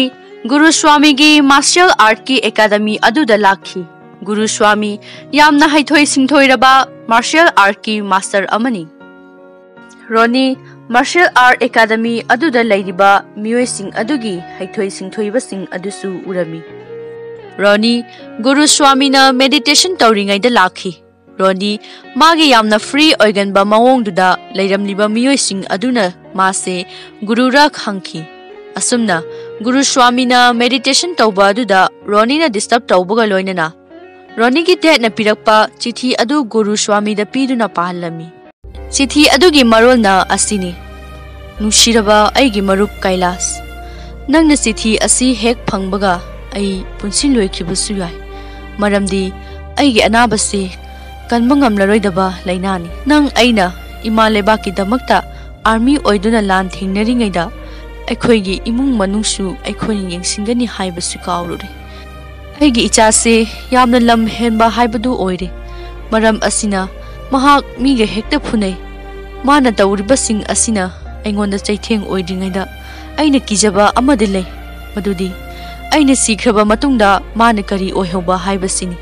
ꯒꯨꯔꯨ ꯁ꯭ꯋꯥꯃꯤꯒꯤ ꯃꯥꯔꯁꯤꯌꯦꯜ ꯑꯥꯔꯠꯀꯤ ꯑꯦꯀꯥꯗꯃꯤ ꯑꯗꯨꯗ ꯂꯥꯛꯈꯤ꯫ ꯒꯨꯔꯨ ꯁ꯭ꯋꯥꯃꯤ ꯌꯥꯝꯅ ꯍꯩꯊꯣꯏ ꯁꯤꯡꯊꯣꯏꯔꯕ ꯃꯥꯔꯁꯤꯌꯦꯜ ꯑꯥꯔꯠꯀꯤ ꯃꯥꯁꯇꯔ ꯑꯃꯅꯤ꯫ ꯔꯣꯅꯤ ꯃꯥꯔꯁꯤꯌꯦꯜ ꯑꯥꯔꯠ ꯑꯦꯀꯥꯗꯃꯤ ꯑꯗꯨꯗ ꯂꯩꯔꯤꯕ ꯃꯤꯑꯣꯏꯁꯤꯡ ꯑꯗꯨꯒꯤ ꯍꯩꯊꯣꯏ ꯁꯤꯡꯊꯣꯏꯕꯁꯤꯡ ꯑꯗꯨꯁꯨ ꯎꯔꯝꯃꯤ꯫ ꯔꯣꯅꯤ ꯒꯨꯔꯨ ꯁ꯭ꯋꯥꯃꯤꯅ ꯃꯦꯗꯤꯇꯦꯁꯟ ꯇꯧꯔꯤꯉꯩꯗ ꯂꯥꯛꯈꯤ꯫ ꯔꯣꯅꯤ ꯃꯥꯒꯤ ꯌꯥꯝꯅ ꯐ꯭ꯔꯤ ꯑꯣꯏꯒꯟꯕ ꯃꯑꯣꯡꯗꯨꯗ ꯂꯩꯔꯝꯂꯤꯕ ꯃꯤꯑꯣꯏꯁꯤꯡ ꯑꯗꯨꯅ ꯃꯥꯁꯦ ꯒꯨꯔꯨꯔꯥ ꯈꯪꯈꯤ꯫ ꯑꯁꯨꯝꯅ ꯒꯨꯔꯨ ꯁ꯭ꯋꯥꯃꯤꯅ ꯃꯦꯗꯤꯇꯦꯁꯟ ꯇꯧꯕ ꯑꯗꯨꯗ ꯔꯣꯅꯤꯅ ꯗꯤꯁꯇꯔꯕ ꯇꯧꯕꯒ ꯂꯣꯏꯅꯅ ꯔꯣꯅꯤꯒꯤ ꯗꯦꯗꯅ ꯄꯤꯔꯛꯄ ꯆꯤꯊꯤ ꯑꯗꯨ ꯒꯨꯔꯨ ꯁ꯭ꯋꯥꯃꯤꯗ ꯄꯤꯗꯨꯅ ꯄꯥꯍꯜꯂꯝꯃꯤ꯫ ꯆꯤꯊꯤ ꯑꯗꯨꯒꯤ ꯃꯔꯣꯜꯅ ꯑꯁꯤꯅꯤ: "ꯅꯨꯡꯁꯤꯔꯕ ꯑꯩꯒꯤ ꯃꯔꯨꯞ ꯀꯩꯂꯥꯁ, ꯅꯪꯅ ꯆꯤꯊꯤ ꯑꯁꯤ ꯍꯦꯛ ꯐꯪꯕꯒ ꯑꯩ ꯄꯨꯟꯁꯤ ꯂꯣꯏꯈꯤꯕꯁꯨ ꯌꯥꯏ, ꯃꯔꯝꯗꯤ ꯑꯩꯒꯤ ꯑꯅꯥꯕꯁꯤ ꯀꯟꯕ ꯉꯝꯂꯔꯣꯏꯗꯕ ꯂꯥꯏꯅꯥꯅꯤ꯫ ꯅꯪ ꯑꯩꯅ ꯏꯃꯥ ꯂꯩꯕꯥꯛꯀꯤꯗꯃꯛꯇ ꯑꯥꯔꯃꯤ ꯑꯣꯏꯗꯨꯅ ꯂꯥꯟ ꯊꯦꯡꯅꯔꯤꯉꯩꯗ ꯑꯩꯈꯣꯏꯒꯤ ꯏꯃꯨꯡ ꯃꯅꯨꯡꯁꯨ ꯑꯩꯈꯣꯏꯅ ꯌꯦꯡꯁꯤꯟꯒꯅꯤ ꯍꯥꯏꯕꯁꯨ ꯀꯥꯎꯔꯨꯔꯦ꯫ ꯑꯩꯒꯤ ꯏꯆꯥꯁꯦ ꯌꯥꯝꯅ ꯂꯝ ꯍꯦꯟꯕ ꯍꯥꯏꯕꯗꯨ ꯑꯣꯏꯔꯦ꯫ ꯃꯔꯝ ꯑꯁꯤꯅ ꯃꯍꯥꯛ ꯃꯤꯒ ꯍꯦꯛꯇ ꯐꯨꯅꯩ꯫ ꯃꯥꯅ ꯇꯧꯔꯤꯕꯁꯤꯡ ꯑꯁꯤꯅ ꯑꯩꯉꯣꯟꯗ ꯆꯩꯊꯦꯡ ꯑꯣꯏꯗ꯭ꯔꯤꯉꯩꯗ ꯑꯩꯅ ꯀꯤꯖꯕ ꯑꯃꯗꯤ ꯂꯩ, ꯃꯗꯨꯗꯤ ꯑꯩꯅ ꯁꯤꯈ꯭ꯔꯕ ꯃꯇꯨꯡꯗ ꯃꯥꯅ ꯀꯔꯤ ꯑꯣꯏꯍꯧꯕ ꯍꯥꯏꯕꯁꯤꯅꯤ꯫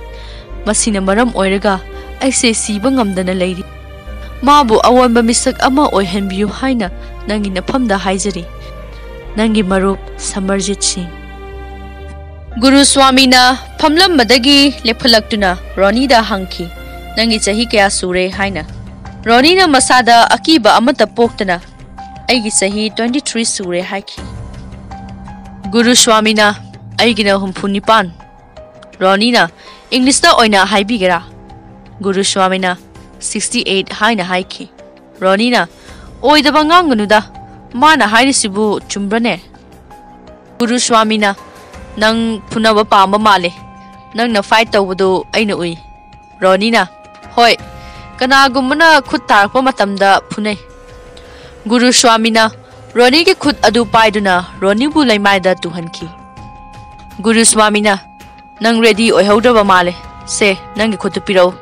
ꯃꯁꯤꯅ ꯃꯔꯝ ꯑꯣꯏꯔꯒ ꯑꯩꯁꯦ ꯁꯤꯕ ꯉꯝꯗꯅ ꯂꯩꯔꯤ꯫ ꯃꯥꯕꯨ ꯑꯑꯣꯟꯕ ꯃꯤꯁꯛ ꯑꯃ ꯑꯣꯏꯍꯟꯕꯤꯌꯨ ꯍꯥꯏꯅ ꯅꯪꯒꯤ ꯅꯐꯝꯗ ꯍꯥꯏꯖꯔꯤ꯫ ꯅꯪꯒꯤ ꯃꯔꯨꯞ ꯁꯃꯔꯖꯤꯠ ꯁꯤꯡ꯫ ꯒꯨꯔꯨ ꯁ꯭ꯋꯥꯃꯤꯅ ꯐꯝꯂꯝꯕꯗꯒꯤ ꯂꯦꯞꯈꯠꯂꯛꯇꯨꯅ ꯔꯣꯅꯤꯗ ꯍꯪꯈꯤ, "ꯅꯪꯒꯤ ꯆꯍꯤ ꯀꯌꯥ ꯁꯨꯔꯦ?" ꯍꯥꯏꯅ꯫ ꯔꯣꯅꯤꯅ ꯃꯁꯥꯗ ꯑꯀꯤꯕ ꯑꯃꯠꯇ ꯄꯣꯛꯇꯅ, "ꯑꯩꯒꯤ ꯆꯍꯤ twenty three ꯁꯨꯔꯦ" ꯍꯥꯏꯈꯤ꯫ ꯒꯨꯔꯨ ꯁ꯭ꯋꯥꯃꯤꯅ, "ꯑꯩꯒꯤꯅ ꯍꯨꯝꯐꯨ ꯅꯤꯄꯥꯟ"꯫ ꯔꯣꯅꯤꯅ, "ꯏꯪꯂꯤꯁꯇ ꯑꯣꯏꯅ ꯍꯥꯏꯕꯤꯒꯦꯔꯥ?" ꯒꯨꯔꯨ ꯁ꯭ꯋꯥꯃꯤꯅ, "sixty eight" ꯍꯥꯏꯅ ꯍꯥꯏꯈꯤ꯫ ꯔꯣꯅꯤꯅ, "ꯑꯣꯏꯗꯕ ꯉꯥꯡꯒꯅꯨꯗ, ꯃꯥꯅ ꯍꯥꯏꯔꯤꯁꯤꯕꯨ ꯆꯨꯝꯕ꯭ꯔꯅꯦ?" ꯒꯨꯔꯨ ꯁ꯭ꯋꯥꯃꯤꯅ, "ꯅꯪ ꯐꯨꯅꯕ ꯄꯥꯝꯕ ꯃꯥꯜꯂꯦ꯫ ꯅꯪꯅ ꯐꯥꯏꯠ ꯇꯧꯕꯗꯨ ꯑꯩꯅ ꯎꯏ"꯫ ꯔꯣꯅꯤꯅ, "ꯍꯣꯏ, ꯀꯅꯥꯒꯨꯝꯕꯅ ꯈꯨꯠ ꯊꯥꯔꯛꯄ ꯃꯇꯝꯗ ꯐꯨꯅꯩ"꯫ ꯒꯨꯔꯨ ꯁ꯭ꯋꯥꯃꯤꯅ ꯔꯣꯅꯤꯒꯤ ꯈꯨꯠ ꯑꯗꯨ ꯄꯥꯏꯗꯨꯅ ꯔꯣꯅꯤꯕꯨ ꯂꯩꯃꯥꯏꯗ ꯇꯨꯍꯟꯈꯤ꯫ ꯒꯨꯔꯨ ꯁ꯭ꯋꯥꯃꯤꯅ, "ꯅꯪ ꯔꯦꯗꯤ ꯑꯣꯏꯍꯧꯗ꯭ꯔꯕ ꯃꯥꯜꯂꯦ꯫ ꯁꯦ, ꯅꯪꯒꯤ ꯈꯨꯠꯇꯨ ꯄꯤꯔꯛꯎ"꯫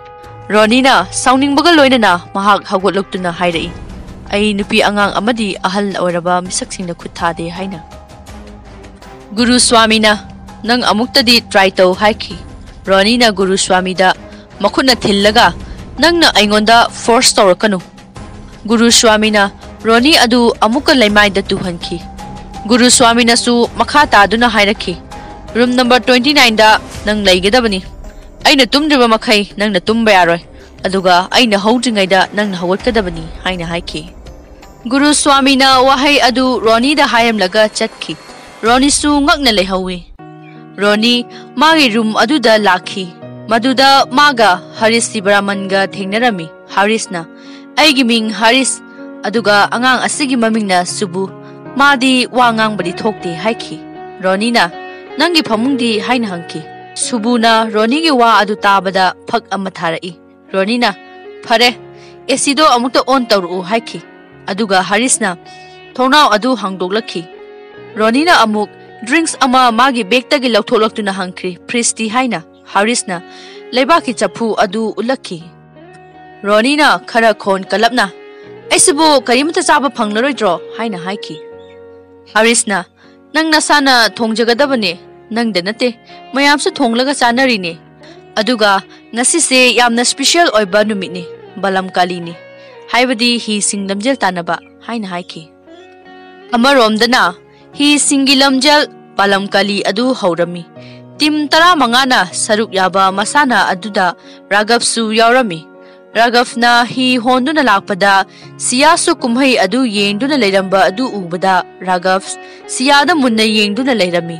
ꯔꯣꯅꯤꯅ ꯁꯥꯎꯅꯤꯡꯕꯒ ꯂꯣꯏꯅꯅ ꯃꯍꯥꯛ ꯍꯧꯒꯠꯂꯛꯇꯨꯅ ꯍꯥꯏꯔꯛꯏ, "ꯑꯩ ꯅꯨꯄꯤ ꯑꯉꯥꯡ ꯑꯃꯗꯤ ꯑꯍꯜ ꯑꯣꯏꯔꯕ ꯃꯤꯁꯛꯁꯤꯡꯗ ꯈꯨꯠ ꯊꯥꯗꯦ" ꯍꯥꯏꯅ꯫ ꯒꯨꯔꯨ ꯁ꯭ꯋꯥꯃꯤꯅ, "ꯅꯪ ꯑꯃꯨꯛꯇꯗꯤ ꯇ꯭ꯔꯥꯏ ꯇꯧ" ꯍꯥꯏꯈꯤ꯫ ꯔꯣꯅꯤꯅ ꯒꯨꯔꯨ ꯁ꯭ꯋꯥꯃꯤꯗ ꯃꯈꯨꯠꯅ ꯊꯤꯜꯂꯒ, "ꯅꯪꯅ ꯑꯩꯉꯣꯟꯗ ꯐꯣꯔꯁ ꯇꯧꯔꯛꯀꯅꯨ"꯫ ꯒꯨꯔꯨ ꯁ꯭ꯋꯥꯃꯤꯅ ꯔꯣꯅꯤ ꯑꯗꯨ ꯑꯃꯨꯛꯀ ꯂꯩꯃꯥꯏꯗ ꯇꯨꯍꯟꯈꯤ꯫ ꯒꯨꯔꯨ ꯁ꯭ꯋꯥꯃꯤꯅꯁꯨ ꯃꯈꯥ ꯇꯥꯗꯨꯅ ꯍꯥꯏꯔꯛꯈꯤ, "ꯔꯨꯝ ꯅꯝꯕꯔ twenty nine ꯗ ꯅꯪ ꯂꯩꯒꯗꯕꯅꯤ꯫ ꯑꯩꯅ ꯇꯨꯝꯗ꯭ꯔꯤꯕ ꯃꯈꯩ ꯅꯪꯅ ꯇꯨꯝꯕ ꯌꯥꯔꯣꯏ, ꯑꯗꯨꯒ ꯑꯩꯅ ꯍꯧꯗ꯭ꯔꯤꯉꯩꯗ ꯅꯪꯅ ꯍꯧꯒꯠꯀꯗꯕꯅꯤ" ꯍꯥꯏꯅ ꯍꯥꯏꯈꯤ꯫ ꯒꯨꯔꯨ ꯁ꯭ꯋꯥꯃꯤꯅ ꯋꯥꯍꯩ ꯑꯗꯨ ꯔꯣꯅꯤꯗ ꯍꯥꯏꯔꯝꯂꯒ ꯆꯠꯈꯤ꯫ ꯔꯣꯅꯤꯁꯨ ꯉꯛꯅ ꯂꯩꯍꯧꯏ꯫ ꯔꯣꯅꯤ ꯃꯥꯒꯤ ꯔꯨꯝ ꯑꯗꯨꯗ ꯂꯥꯛꯈꯤ꯫ ꯃꯗꯨꯗ ꯃꯥꯒ ꯍꯔꯤꯁ ꯁꯤꯕꯔꯥꯃꯟꯒ ꯊꯦꯡꯅꯔꯝꯃꯤ꯫ ꯍꯔꯤꯁꯅ, "ꯑꯩꯒꯤ ꯃꯤꯡ ꯍꯔꯤꯁ, ꯑꯗꯨꯒ ꯑꯉꯥꯡ ꯑꯁꯤꯒꯤ ꯃꯃꯤꯡꯅ ꯁꯨꯕꯨ꯫ ꯃꯥꯗꯤ ꯋꯥ ꯉꯥꯡꯕꯗꯤ ꯊꯣꯛꯇꯦ" ꯍꯥꯏꯈꯤ꯫ ꯔꯣꯅꯤꯅ, "ꯅꯪꯒꯤ ꯐꯃꯨꯡꯗꯤ?" ꯍꯥꯏꯅ ꯍꯪꯈꯤ꯫ ꯁꯨꯕꯨꯅ ꯔꯣꯅꯤꯒꯤ ꯋꯥ ꯑꯗꯨ ꯇꯥꯕꯗ ꯐꯛ ꯑꯃ ꯊꯥꯔꯛꯏ꯫ ꯔꯣꯅꯤꯅ, "ꯐꯔꯦ, ꯑꯦꯁꯤꯗꯣ ꯑꯃꯨꯛꯇ ꯑꯣꯟ ꯇꯧꯔꯛꯎ" ꯍꯥꯏꯈꯤ꯫ ꯑꯗꯨꯒ ꯍꯥꯔꯤꯁꯅ ꯊꯣꯡꯅꯥꯎ ꯑꯗꯨ ꯍꯥꯡꯗꯣꯛꯂꯛꯈꯤ꯫ ꯔꯣꯅꯤꯅ ꯑꯃꯨꯛ ꯗ꯭ꯔꯤꯡꯁ ꯑꯃ ꯃꯥꯒꯤ ꯕꯦꯒꯇꯒꯤ ꯂꯧꯊꯣꯛꯂꯛꯇꯨꯅ ꯍꯪꯈ꯭ꯔꯤ, "ꯐ꯭ꯔꯤꯁꯇꯤ?" ꯍꯥꯏꯅ꯫ ꯍꯥꯔꯤꯁꯅ ꯂꯩꯕꯥꯛꯀꯤ ꯆꯐꯨ ꯑꯗꯨ ꯎꯠꯂꯛꯈꯤ꯫ ꯔꯣꯅꯤꯅ ꯈꯔ ꯈꯣꯟ ꯀꯜꯂꯞꯅ, "ꯑꯩꯁꯤꯕꯨ ꯀꯔꯤꯃꯇ ꯆꯥꯕ ꯐꯪꯂꯔꯣꯏꯗ꯭ꯔꯣ?" ꯍꯥꯏꯅ ꯍꯥꯏꯈꯤ꯫ ꯍꯥꯔꯤꯁꯅ, "ꯅꯪ ꯅꯁꯥꯅ ꯊꯣꯡꯖꯒꯗꯕꯅꯦ, ꯅꯪꯗ ꯅꯠꯇꯦ, ꯃꯌꯥꯝꯁꯨ ꯊꯣꯡꯂꯒ ꯆꯥꯅꯔꯤꯅꯦ꯫ ꯑꯗꯨꯒ ꯉꯁꯤꯁꯦ ꯌꯥꯝꯅ ꯁ꯭ꯄꯤꯁꯦꯜ ꯑꯣꯏꯕ ꯅꯨꯃꯤꯠꯅꯤ, ꯕꯥꯂꯝ ꯀꯥꯂꯤꯅꯤ, ꯍꯥꯏꯕꯗꯤ ꯍꯤꯁꯤꯡ ꯂꯝꯖꯦꯜ ꯇꯥꯟꯅꯕ" ꯍꯥꯏꯅ ꯍꯥꯏꯈꯤ꯫ ꯑꯃꯔꯣꯝꯗꯅ ꯍꯤꯁꯤꯡꯒꯤ ꯂꯝꯖꯦꯜ ꯕꯥꯂꯝ ꯀꯥꯂꯤ ꯑꯗꯨ ꯍꯧꯔꯝꯃꯤ꯫ ꯇꯤꯝ ꯇꯔꯥꯃꯉꯥꯅ ꯁꯔꯨꯛ ꯌꯥꯕ ꯃꯁꯥꯟꯅ ꯑꯗꯨꯗ ꯔꯥꯒꯕꯁꯨ ꯌꯥꯎꯔꯝꯃꯤ꯫ ꯔꯥꯒꯕꯅ ꯍꯤ ꯍꯣꯟꯗꯨꯅ ꯂꯥꯛꯄꯗ ꯁꯤꯌꯥꯁꯨ ꯀꯨꯝꯍꯩ ꯑꯗꯨ ꯌꯦꯡꯗꯨꯅ ꯂꯩꯔꯝꯕ ꯑꯗꯨ ꯎꯕꯗ ꯔꯥꯒꯕ ꯁꯤꯌꯥꯗ ꯃꯨꯟꯅ ꯌꯦꯡꯗꯨꯅ ꯂꯩꯔꯝꯃꯤ꯫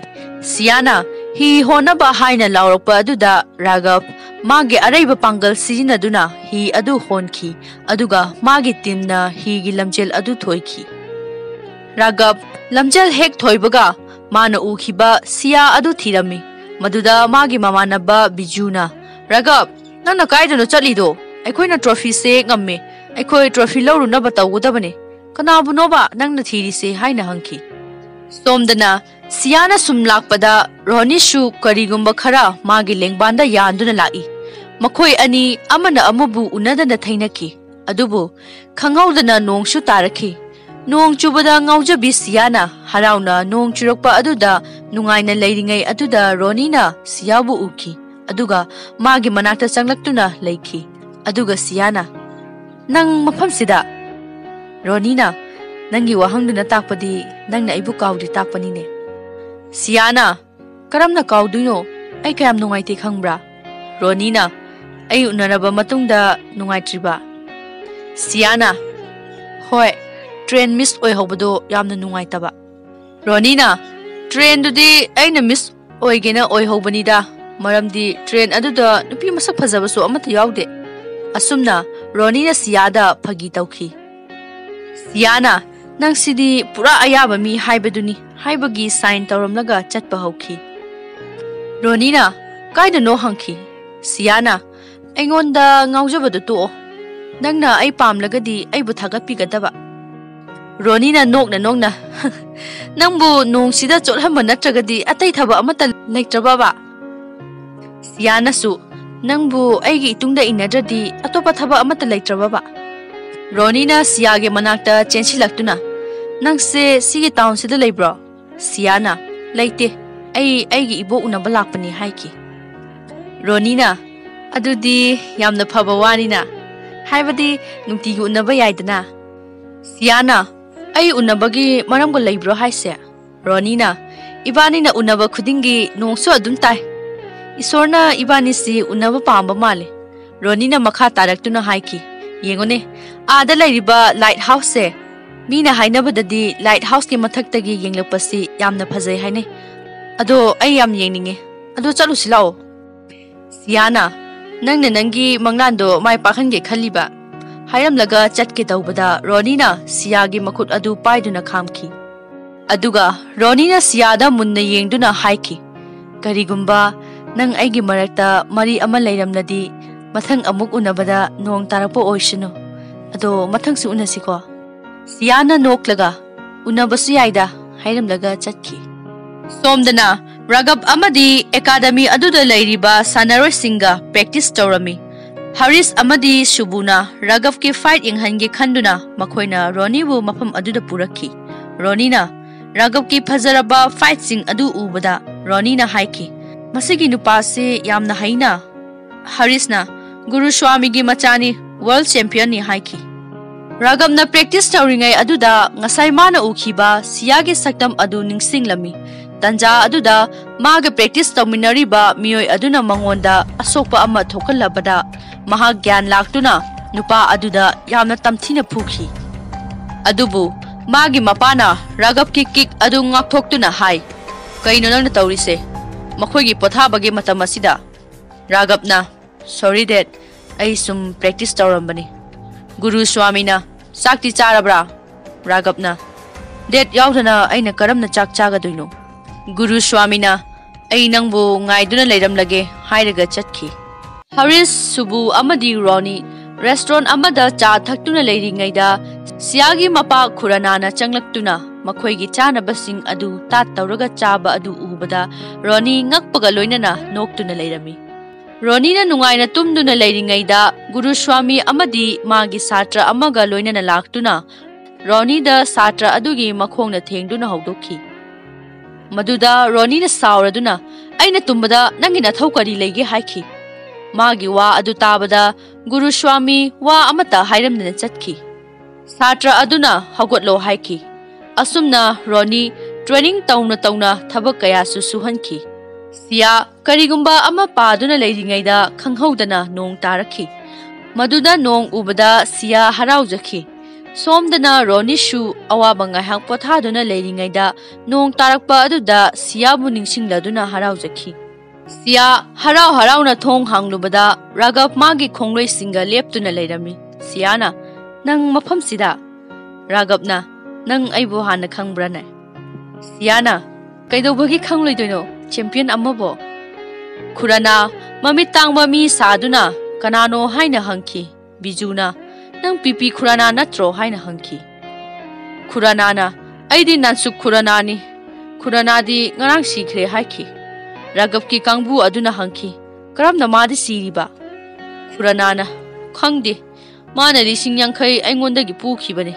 ꯁꯤꯌꯥꯅ ꯍꯤ ꯍꯣꯟꯅꯕ ꯍꯥꯏꯅ ꯂꯥꯎꯔꯛꯄ ꯑꯗꯨꯗ ꯔꯥꯒꯕ ꯃꯥꯒꯤ ꯑꯔꯩꯕ ꯄꯥꯡꯒꯜ ꯁꯤꯖꯤꯟꯅꯗꯨꯅ ꯍꯤ ꯑꯗꯨ ꯍꯣꯟꯈꯤ, ꯑꯗꯨꯒ ꯃꯥꯒꯤ ꯇꯤꯝꯅ ꯍꯤꯒꯤ ꯂꯝꯖꯦꯜ ꯑꯗꯨ ꯊꯣꯏꯈꯤ꯫ ꯔꯥꯒꯕ ꯂꯝꯖꯦꯜ ꯍꯦꯛ ꯊꯣꯏꯕꯒ ꯃꯥꯅ ꯎꯈꯤꯕ ꯁꯤꯌꯥ ꯑꯗꯨ ꯊꯤꯔꯝꯃꯤ꯫ ꯃꯗꯨꯗ ꯃꯥꯒꯤ ꯃꯃꯥꯟꯅꯕ ꯕꯤꯖꯨꯅ, "ꯔꯥꯒꯕ, ꯅꯪꯅ ꯀꯥꯏꯗꯅꯣ ꯆꯠꯂꯤꯗꯣ? ꯑꯩꯈꯣꯏꯅ ꯇ꯭ꯔꯣꯐꯤꯁꯦ ꯉꯝꯃꯦ꯫ ꯑꯩꯈꯣꯏ ꯇ꯭ꯔꯣꯐꯤ ꯂꯧꯔꯨꯅꯕ ꯇꯧꯒꯗꯕꯅꯦ꯫ ꯀꯅꯥꯕꯨꯅꯣꯕ ꯅꯪꯅ ꯊꯤꯔꯤꯁꯦ?" ꯍꯥꯏꯅ ꯍꯪꯈꯤ꯫ ꯁꯣꯝꯗꯅ ꯁꯤꯌꯥꯅ ꯁꯨꯝ ꯂꯥꯛꯄꯗ ꯔꯣꯅꯤꯁꯨ ꯀꯔꯤꯒꯨꯝꯕ ꯈꯔ ꯃꯥꯒꯤ ꯂꯦꯡꯕꯥꯟꯗ ꯌꯥꯟꯗꯨꯅ ꯂꯥꯛꯏ꯫ ꯃꯈꯣꯏ ꯑꯅꯤ ꯑꯃꯅ ꯑꯃꯕꯨ ꯎꯅꯗꯅ ꯊꯩꯅꯈꯤ꯫ ꯑꯗꯨꯕꯨ ꯈꯪꯍꯧꯗꯅ ꯅꯣꯡꯁꯨ ꯇꯥꯔꯛꯈꯤ꯫ ꯅꯣꯡ ꯆꯨꯕꯗ ꯉꯥꯎꯖꯕꯤ ꯁꯤꯌꯥꯅ ꯍꯔꯥꯎꯅ ꯅꯣꯡ ꯆꯨꯔꯛꯄ ꯑꯗꯨꯗ ꯅꯨꯡꯉꯥꯏꯅ ꯂꯩꯔꯤꯉꯩ ꯑꯗꯨꯗ ꯔꯣꯅꯤꯅ ꯁꯤꯌꯥꯕꯨ ꯎꯈꯤ꯫ ꯑꯗꯨꯒ ꯃꯥꯒꯤ ꯃꯅꯥꯛꯇ ꯆꯪꯂꯛꯇꯨꯅ ꯂꯩꯈꯤ꯫ ꯑꯗꯨꯒ ꯁꯤꯌꯥꯅ, "ꯅꯪ ꯃꯐꯝꯁꯤꯗ?" ꯔꯣꯅꯤꯅ, "ꯅꯪꯒꯤ ꯋꯥꯍꯪꯗꯨꯅ ꯇꯥꯛꯄꯗꯤ ꯅꯪꯅ ꯑꯩꯕꯨ ꯀꯥꯎꯗ꯭ꯔꯤ ꯇꯥꯛꯄꯅꯤꯅꯦ꯫" ꯁꯤꯌꯥꯅ, "ꯀꯔꯝꯅ ꯀꯥꯎꯗꯣꯏꯅꯣ? ꯑꯩ ꯀꯌꯥꯝ ꯅꯨꯡꯉꯥꯏꯇꯦ ꯈꯪꯕ꯭ꯔꯥ?" ꯔꯣꯅꯤꯅ, "ꯑꯩ ꯎꯅꯔꯕ ꯃꯇꯨꯡꯗ ꯅꯨꯡꯉꯥꯏꯇ꯭ꯔꯤꯕ?" ꯁꯤꯌꯥꯅ, "ꯍꯣꯏ, ꯇ꯭ꯔꯦꯟ ꯃꯤꯁ ꯑꯣꯏꯍꯧꯕꯗꯣ ꯌꯥꯝꯅ ꯅꯨꯡꯉꯥꯏꯇꯕ꯫" ꯔꯣꯅꯤꯅ, "ꯇ꯭ꯔꯦꯟꯗꯨꯗꯤ ꯑꯩꯅ ꯃꯤꯁ ꯑꯣꯏꯒꯦꯅ ꯑꯣꯏꯍꯧꯕꯅꯤꯗ, ꯃꯔꯝꯗꯤ ꯇ꯭ꯔꯦꯟ ꯑꯗꯨꯗ ꯅꯨꯄꯤ ꯃꯁꯛ ꯐꯖꯕꯁꯨ ꯑꯃꯠꯇ ꯌꯥꯎꯗꯦ꯫" ꯑꯁꯨꯝꯅ ꯔꯣꯅꯤꯅ ꯁꯤꯌꯥꯗ ꯐꯥꯒꯤ ꯇꯧꯈꯤ꯫ ꯁꯤꯌꯥꯅ, "ꯅꯪꯁꯤꯗꯤ ꯄꯨꯔꯥ ꯑꯌꯥꯕ ꯃꯤ ꯍꯥꯏꯕꯗꯨꯅꯤ" ꯍꯥꯏꯕꯒꯤ ꯁꯥꯏꯟ ꯇꯧꯔꯝꯂꯒ ꯆꯠꯄ ꯍꯧꯈꯤ꯫ ꯔꯣꯅꯤꯅ, "ꯀꯥꯏꯗꯅꯣ?" ꯍꯪꯈꯤ꯫ ꯁꯤꯌꯥꯅ, ꯑꯩꯉꯣꯟꯗ ꯉꯥꯎꯖꯕꯗꯨ ꯇꯣꯛꯑꯣ꯫ ꯅꯪꯅ ꯑꯩ ꯄꯥꯝꯂꯒꯗꯤ ꯑꯩꯕꯨ ꯊꯥꯒꯠꯄꯤꯒꯗꯕ꯫ ꯔꯣꯅꯤꯅ ꯅꯣꯛꯅ ꯅꯣꯛꯅ, "ꯅꯪꯕꯨ ꯅꯣꯡꯁꯤꯗ ꯆꯣꯠꯍꯟꯕ ꯅꯠꯇ꯭ꯔꯒꯗꯤ ꯑꯇꯩ ꯊꯕꯛ ꯑꯃꯠꯇ ꯂꯩꯇ꯭ꯔꯕꯕ?" ꯁꯤꯌꯥꯅꯁꯨ, "ꯅꯪꯕꯨ ꯑꯩꯒꯤ ꯏꯇꯨꯡꯗ ꯏꯟꯅꯗ꯭ꯔꯗꯤ ꯑꯇꯣꯞꯄ ꯊꯕꯛ ꯑꯃꯠꯇ ꯂꯩꯇ꯭ꯔꯕꯕ?" ꯔꯣꯅꯤꯅ ꯁꯤꯌꯥꯒꯤ ꯃꯅꯥꯛꯇ ꯆꯦꯟꯁꯤꯜꯂꯛꯇꯨꯅ, "ꯅꯪꯁꯦ ꯁꯤꯒꯤ ꯇꯥꯎꯟꯁꯤꯗ ꯂꯩꯕ꯭ꯔꯣ?" ꯁꯤꯌꯥꯅ, "ꯂꯩꯇꯦ, ꯑꯩ ꯑꯩꯒꯤ ꯏꯕꯣꯛ ꯎꯅꯕ ꯂꯥꯛꯄꯅꯤ" ꯍꯥꯏꯈꯤ꯫ ꯔꯣꯅꯤꯅ, "ꯑꯗꯨꯗꯤ ꯌꯥꯝꯅ ꯐꯕ ꯋꯥꯅꯤꯅ, ꯍꯥꯏꯕꯗꯤ ꯅꯨꯡꯇꯤꯒꯤ ꯎꯅꯕ ꯌꯥꯏꯗꯅ?" ꯁꯤꯌꯥꯅ, "ꯑꯩ ꯎꯅꯕꯒꯤ ꯃꯔꯝꯒ ꯂꯩꯕ꯭ꯔꯣ ꯍꯥꯏꯁꯦ?" ꯔꯣꯅꯤꯅ, "ꯏꯕꯥꯅꯤꯅ ꯎꯅꯕ ꯈꯨꯗꯤꯡꯒꯤ ꯅꯣꯡꯁꯨ ꯑꯗꯨꯝ ꯇꯥꯏ꯫ ꯏꯁꯣꯔꯅ ꯏꯕꯥꯅꯤꯁꯤ ꯎꯅꯕ ꯄꯥꯝꯕ ꯃꯥꯜꯂꯦ꯫" ꯔꯣꯅꯤꯅ ꯃꯈꯥ ꯇꯥꯔꯛꯇꯨꯅ ꯍꯥꯏꯈꯤ, "ꯌꯦꯡꯉꯨꯅꯦ, ꯑꯥꯗ ꯂꯩꯔꯤꯕ ꯂꯥꯏꯠ ꯍꯥꯎꯁꯁꯦ꯫ ꯃꯤꯅ ꯍꯥꯏꯅꯕꯗꯗꯤ ꯂꯥꯏꯠ ꯍꯥꯎꯁꯀꯤ ꯃꯊꯛꯇꯒꯤ ꯌꯦꯡꯂꯛꯄꯁꯤ ꯌꯥꯝꯅ ꯐꯖꯩ ꯍꯥꯏꯅꯩ꯫ ꯑꯗꯣ ꯑꯩ ꯌꯥꯝ ꯌꯦꯡꯅꯤꯡꯉꯦ꯫ ꯑꯗꯣ ꯆꯠꯂꯨꯁꯤ ꯂꯥꯛꯑꯣ꯫" ꯁꯤꯌꯥꯅ, "ꯅꯪꯅ ꯅꯪꯒꯤ ꯃꯪꯂꯥꯟꯗꯣ ꯃꯥꯏ ꯄꯥꯛꯍꯟꯒꯦ ꯈꯜꯂꯤꯕ?" ꯍꯥꯏꯔꯝꯂꯒ ꯆꯠꯀꯦ ꯇꯧꯕꯗ ꯔꯣꯅꯤꯅ ꯁꯤꯌꯥꯒꯤ ꯃꯈꯨꯠ ꯑꯗꯨ ꯄꯥꯏꯗꯨꯅ ꯈꯥꯝꯈꯤ꯫ ꯑꯗꯨꯒ ꯔꯣꯅꯤꯅ ꯁꯤꯌꯥꯗ ꯃꯨꯟꯅ ꯌꯦꯡꯗꯨꯅ ꯍꯥꯏꯈꯤ, "ꯀꯔꯤꯒꯨꯝꯕ ꯅꯪ ꯑꯩꯒꯤ ꯃꯔꯛꯇ ꯃꯔꯤ ꯑꯃ ꯂꯩꯔꯝꯂꯗꯤ, ꯃꯊꯪ ꯑꯃꯨꯛ ꯎꯅꯕꯗ ꯅꯣꯡ ꯇꯥꯔꯛꯄ ꯑꯣꯏꯁꯅꯨ꯫ ꯑꯗꯣ ꯃꯊꯪꯁꯨ ꯎꯅꯁꯤꯀꯣ꯫" ꯁꯤꯌꯥꯅ ꯅꯣꯛꯂꯒ, "ꯎꯅꯕꯁꯨ ꯌꯥꯏꯗ" ꯍꯥꯏꯔꯝꯂꯒ ꯆꯠꯈꯤ꯫ ꯁꯣꯝꯗꯅ ꯔꯥꯒꯕ ꯑꯃꯗꯤ ꯑꯦꯀꯥꯗꯃꯤ ꯑꯗꯨꯗ ꯂꯩꯔꯤꯕ ꯁꯥꯟꯅꯔꯣꯏꯁꯤꯡꯒ ꯄ꯭ꯔꯦꯛꯇꯤꯁ ꯇꯧꯔꯝꯃꯤ꯫ ꯍꯔꯤꯁ ꯑꯃꯗꯤ ꯁꯨꯕꯨꯅ ꯔꯥꯒꯕꯀꯤ ꯐꯥꯏꯠ ꯌꯦꯡꯍꯟꯒꯦ ꯈꯟꯗꯨꯅ ꯃꯈꯣꯏꯅ ꯔꯣꯅꯤꯕꯨ ꯃꯐꯝ ꯑꯗꯨꯗ ꯄꯨꯔꯛꯈꯤ꯫ ꯔꯣꯅꯤꯅ ꯔꯥꯒꯕꯀꯤ ꯐꯖꯔꯕ ꯐꯥꯏꯠꯁꯤꯡ ꯑꯗꯨ ꯎꯕꯗ ꯔꯣꯅꯤꯅ ꯍꯥꯏꯈꯤ, "ꯃꯁꯤꯒꯤ ꯅꯨꯄꯥꯁꯤ ꯌꯥꯝꯅ ꯍꯩꯅ꯫" ꯍꯔꯤꯁꯅ, "ꯒꯨꯔꯨ ꯁ꯭ꯋꯥꯃꯤꯒꯤ ꯃꯆꯥꯅꯤ, ꯋꯥꯔꯜꯗ ꯆꯦꯝꯄꯤꯌꯟꯅꯤ" ꯍꯥꯏꯈꯤ꯫ ꯔꯥꯒꯕꯅ ꯄ꯭ꯔꯦꯛꯇꯤꯁ ꯇꯧꯔꯤꯉꯩ ꯑꯗꯨꯗ ꯉꯁꯥꯏ ꯃꯥꯅ ꯎꯈꯤꯕ ꯁꯤꯌꯥꯒꯤ ꯁꯛꯇꯝ ꯑꯗꯨ ꯅꯤꯡꯁꯤꯡꯂꯝꯃꯤ꯫ ꯇꯟꯖꯥ ꯑꯗꯨꯗ ꯃꯥꯒ ꯄ꯭ꯔꯦꯛꯇꯤꯁ ꯇꯧꯃꯤꯟꯅꯔꯤꯕ ꯃꯤꯑꯣꯏ ꯑꯗꯨꯅ ꯃꯉꯣꯟꯗ ꯑꯁꯣꯛꯄ ꯑꯃ ꯊꯣꯛꯍꯜꯂꯕꯗ ꯃꯍꯥꯛ ꯒ꯭ꯌꯥꯟ ꯂꯥꯛꯇꯨꯅ ꯅꯨꯄꯥ ꯑꯗꯨꯗ ꯌꯥꯝꯅ ꯇꯝꯊꯤꯅ ꯐꯨꯈꯤ꯫ ꯑꯗꯨꯕꯨ ꯃꯥꯒꯤ ꯃꯄꯥꯅ ꯔꯥꯒꯕꯀꯤ ꯀꯤꯛ ꯑꯗꯨ ꯉꯥꯛꯊꯣꯛꯇꯨꯅ ꯍꯥꯏ, "ꯀꯩꯅꯣ ꯅꯪꯅ ꯇꯧꯔꯤꯁꯦ? ꯃꯈꯣꯏꯒꯤ ꯄꯣꯊꯥꯕꯒꯤ ꯃꯇꯝ ꯑꯁꯤꯗ?" ꯔꯥꯒꯕꯅ, "ꯁꯣꯔꯤ ꯗꯦꯗ, ꯑꯩ ꯁꯨꯝ ꯄ꯭ꯔꯦꯛꯇꯤꯁ ꯇꯧꯔꯝꯕꯅꯤ꯫" ꯒꯨꯔꯨ ꯁ꯭ꯋꯥꯃꯤꯅ, "ꯆꯥꯛꯇꯤ ꯆꯥꯔꯕ꯭ꯔꯥ?" ꯔꯥꯒꯕꯅ, "ꯗꯦꯗ ꯌꯥꯎꯗꯅ ꯑꯩꯅ ꯀꯔꯝꯅ ꯆꯥꯛ ꯆꯥꯒꯗꯣꯏꯅꯣ?" ꯒꯨꯔꯨ ꯁ꯭ꯋꯥꯃꯤꯅ, "ꯑꯩ ꯅꯪꯕꯨ ꯉꯥꯏꯗꯨꯅ ꯂꯩꯔꯝꯂꯒꯦ" ꯍꯥꯏꯔꯒ ꯆꯠꯈꯤ꯫ ꯍꯔꯤꯁ, ꯁꯨꯕꯨ ꯑꯃꯗꯤ ꯔꯣꯅꯤ restaurant ꯑꯃꯗ ꯆꯥ ꯊꯛꯇꯨꯅ ꯂꯩꯔꯤꯉꯩꯗ ꯁꯤꯌꯥꯒꯤ ꯃꯄꯥ ꯈꯨꯔꯅꯥꯅ ꯆꯪꯂꯛꯇꯨꯅ ꯃꯈꯣꯏꯒꯤ ꯆꯥꯅꯕꯁꯤꯡ ꯑꯗꯨ ꯇꯥꯠ ꯇꯧꯔꯒ ꯆꯥꯕ ꯑꯗꯨ ꯎꯕꯗ ꯔꯣꯅꯤ ꯉꯛꯄꯒ ꯂꯣꯏꯅꯅ ꯅꯣꯛꯇꯨꯅ ꯂꯩꯔꯝꯃꯤ꯫ ꯔꯣꯅꯤꯅ ꯅꯨꯡꯉꯥꯏꯅ ꯇꯨꯝꯗꯨꯅ ꯂꯩꯔꯤꯉꯩꯗ ꯒꯨꯔꯨꯁ꯭ꯋꯥꯃꯤ ꯑꯃꯗꯤ ꯃꯥꯒꯤ ꯁꯥꯇ꯭ꯔ ꯑꯃꯒ ꯂꯣꯏꯅꯅ ꯂꯥꯛꯇꯨꯅ ꯔꯣꯅꯤꯗ ꯁꯥꯇ꯭ꯔ ꯑꯗꯨꯒꯤ ꯃꯈꯣꯡꯅ ꯊꯦꯡꯗꯨꯅ ꯍꯧꯗꯣꯛꯈꯤ꯫ ꯃꯗꯨꯗ ꯔꯣꯅꯤꯅ ꯁꯥꯎꯔꯗꯨꯅ, "ꯑꯩꯅ ꯇꯨꯝꯕꯗ ꯅꯪꯒꯤ ꯅꯊꯧ ꯀꯔꯤ ꯂꯩꯒꯦ?" ꯍꯥꯏꯈꯤ꯫ ꯃꯥꯒꯤ ꯋꯥ ꯑꯗꯨ ꯇꯥꯕꯗ ꯒꯨꯔꯨꯁ꯭ꯋꯥꯃꯤ ꯋꯥ ꯑꯃꯠꯇ ꯍꯥꯏꯔꯝꯗꯅ ꯆꯠꯈꯤ꯫ ꯁꯥꯇ꯭ꯔ ꯑꯗꯨꯅ ꯍꯧꯒꯠꯂꯣ ꯍꯥꯏꯈꯤ꯫ ꯑꯁꯨꯝꯅ ꯔꯣꯅꯤ training ꯇꯧꯅ ꯇꯧꯅ ꯊꯕꯛ ꯀꯌꯥꯁꯨ ꯁꯨꯍꯟꯈꯤ꯫ ꯁꯤꯌꯥ ꯀꯔꯤꯒꯨꯝꯕ ꯑꯃ ꯄꯥꯗꯨꯅ ꯂꯩꯔꯤꯉꯩꯗ ꯈꯪꯍꯧꯗꯅ ꯅꯣꯡ ꯇꯥꯔꯛꯈꯤ꯫ ꯃꯗꯨꯗ ꯅꯣꯡ ꯎꯕꯗ ꯁꯤꯌꯥ ꯍꯔꯥꯎꯖꯈꯤ꯫ ꯁꯣꯝꯗꯅ ꯔꯣꯅꯤꯁꯨ ꯑꯋꯥꯕ ꯉꯥꯏꯍꯥꯛ ꯄꯣꯊꯥꯗꯨꯅ ꯂꯩꯔꯤꯉꯩꯗ ꯅꯣꯡ ꯇꯥꯔꯛꯄ ꯑꯗꯨꯗ ꯁꯤꯌꯥꯕꯨ ꯅꯤꯡꯁꯤꯡꯂꯗꯨꯅ ꯍꯔꯥꯎꯖꯈꯤ꯫ ꯁꯤꯌꯥ ꯍꯔꯥꯎ ꯍꯔꯥꯎꯅ ꯊꯣꯡ ꯍꯥꯡꯂꯨꯕꯗ ꯔꯥꯒꯕ ꯃꯥꯒꯤ ꯈꯣꯡꯂꯣꯏꯁꯤꯡꯒ ꯂꯦꯞꯇꯨꯅ ꯂꯩꯔꯝꯃꯤ꯫ ꯁꯤꯌꯥꯅ, "ꯅꯪ ꯃꯐꯝꯁꯤꯗ?" ꯔꯥꯒꯕꯅ, "ꯅꯪ ꯑꯩꯕꯨ ꯍꯥꯟꯅ ꯈꯪꯕ꯭ꯔꯥꯅꯦ?" ꯁꯤꯌꯥꯅ, "ꯀꯩꯗꯧꯕꯒꯤ ꯈꯪꯂꯣꯏꯗꯣꯏꯅꯣ, champion ꯑꯃꯕꯣ?" ꯈꯨꯔꯅꯥ ꯃꯃꯤꯠ ꯇꯥꯡꯕ ꯃꯤ ꯁꯥꯗꯨꯅ ꯀꯅꯥꯅꯣ ꯍꯥꯏꯅ ꯍꯪꯈꯤ꯫ ꯕꯤꯖꯨꯅ, "ꯅꯪ ꯄꯤꯄꯤ ꯈꯨꯔꯅꯥ ꯅꯠꯇ꯭ꯔꯣ?" ꯍꯥꯏꯅ ꯍꯪꯈꯤ꯫ ꯈꯨꯔꯅꯥꯅ, "ꯑꯩꯗꯤ ꯅꯥꯟꯁꯨꯛ ꯈꯨꯔꯅꯥꯅꯤ꯫ ꯈꯨꯔꯅꯥꯗꯤ ꯉꯔꯥꯡ ꯁꯤꯈ꯭ꯔꯦ" ꯍꯥꯏꯈꯤ꯫ ꯔꯥꯒꯕꯀꯤ ꯀꯥꯡꯕꯨ ꯑꯗꯨꯅ ꯍꯪꯈꯤ, "ꯀꯔꯝꯅ ꯃꯥꯗꯤ ꯁꯤꯔꯤꯕ?" ꯈꯨꯔꯅꯥꯅ, "ꯈꯪꯗꯦ꯫ ꯃꯥꯅ ꯂꯤꯁꯤꯡ ꯌꯥꯡꯈꯩ ꯑꯩꯉꯣꯟꯗꯒꯤ ꯄꯨꯈꯤꯕꯅꯤ꯫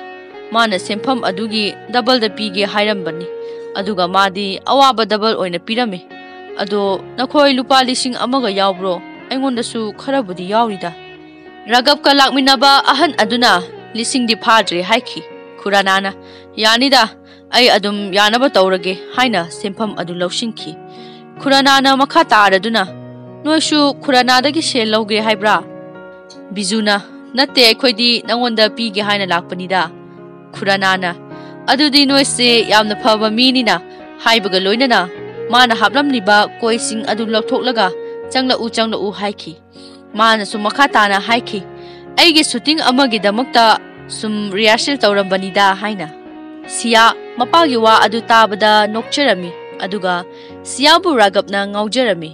ꯃꯥꯅ ꯁꯦꯟꯐꯝ ꯑꯗꯨꯒꯤ double ꯗ ꯄꯤꯒꯦ ꯍꯥꯏꯔꯝꯕꯅꯤ꯫ ꯑꯗꯨꯒ ꯃꯥꯗꯤ ꯑꯋꯥꯕ double ꯑꯣꯏꯅ ꯄꯤꯔꯝꯃꯤ꯫ ꯑꯗꯣ ꯅꯈꯣꯏ ꯂꯨꯄꯥ ꯂꯤꯁꯤꯡ ꯑꯃꯒ ꯌꯥꯎꯕ꯭ꯔꯣ? ꯑꯩꯉꯣꯟꯗꯁꯨ ꯈꯔꯕꯨꯗꯤ ꯌꯥꯎꯔꯤꯗ꯫" ꯔꯥꯒꯕꯀ ꯂꯥꯛꯃꯤꯟꯅꯕ ꯑꯍꯟ ꯑꯗꯨꯅ, "ꯂꯤꯁꯤꯡꯗꯤ ꯐꯥꯗ꯭ꯔꯦ" ꯍꯥꯏꯈꯤ꯫ ꯈꯨꯔꯅꯥꯅ, "ꯌꯥꯅꯤꯗ, ꯑꯩ ꯑꯗꯨꯝ ꯌꯥꯅꯕ ꯇꯧꯔꯒꯦ" ꯍꯥꯏꯅ ꯁꯦꯟꯐꯝ ꯑꯗꯨ ꯂꯧꯁꯤꯟꯈꯤ꯫ ꯈꯨꯔꯅꯥꯅ ꯃꯈꯥ ꯇꯥꯔꯗꯨꯅ, "ꯅꯣꯏꯁꯨ ꯈꯨꯔꯅꯥꯗꯒꯤ ꯁꯦꯜ ꯂꯧꯒꯦ ꯍꯥꯏꯕ꯭ꯔꯥ?" ꯕꯤꯖꯨꯅ, "ꯅꯠꯇꯦ, ꯑꯩꯈꯣꯏꯗꯤ ꯅꯉꯣꯟꯗ ꯄꯤꯒꯦ ꯍꯥꯏꯅ ꯂꯥꯛꯄꯅꯤꯗ꯫" ꯈꯨꯔꯅꯥꯅ, "ꯑꯗꯨꯗꯤ ꯅꯣꯏꯁꯦ ꯌꯥꯝꯅ ꯐꯕ ꯃꯤꯅꯤꯅ" ꯍꯥꯏꯕꯒ ꯂꯣꯏꯅꯅ ꯃꯥꯅ ꯍꯥꯞꯂꯝꯂꯤꯕ ꯀꯣꯏꯁꯤꯡ ꯑꯗꯨ ꯂꯧꯊꯣꯛꯂꯒ, "ꯆꯪꯂꯛꯎ, ꯆꯪꯂꯛꯎ" ꯍꯥꯏꯈꯤ꯫ ꯃꯥꯅꯁꯨ ꯃꯈꯥ ꯇꯥꯅ ꯍꯥꯏꯈꯤ, "ꯑꯩꯒꯤ shooting ꯑꯃꯒꯤꯗꯃꯛꯇ ꯁꯨꯝ rehearsal ꯇꯧꯔꯝꯕꯅꯤꯗ" ꯍꯥꯏꯅ꯫ ꯁꯤꯌꯥ ꯃꯄꯥꯒꯤ ꯋꯥ ꯑꯗꯨ ꯇꯥꯕꯗ ꯅꯣꯛꯆꯔꯝꯃꯤ, ꯑꯗꯨꯒ ꯁꯤꯌꯥꯕꯨ ꯔꯥꯒꯕꯅ ꯉꯥꯎꯖꯔꯝꯃꯤ꯫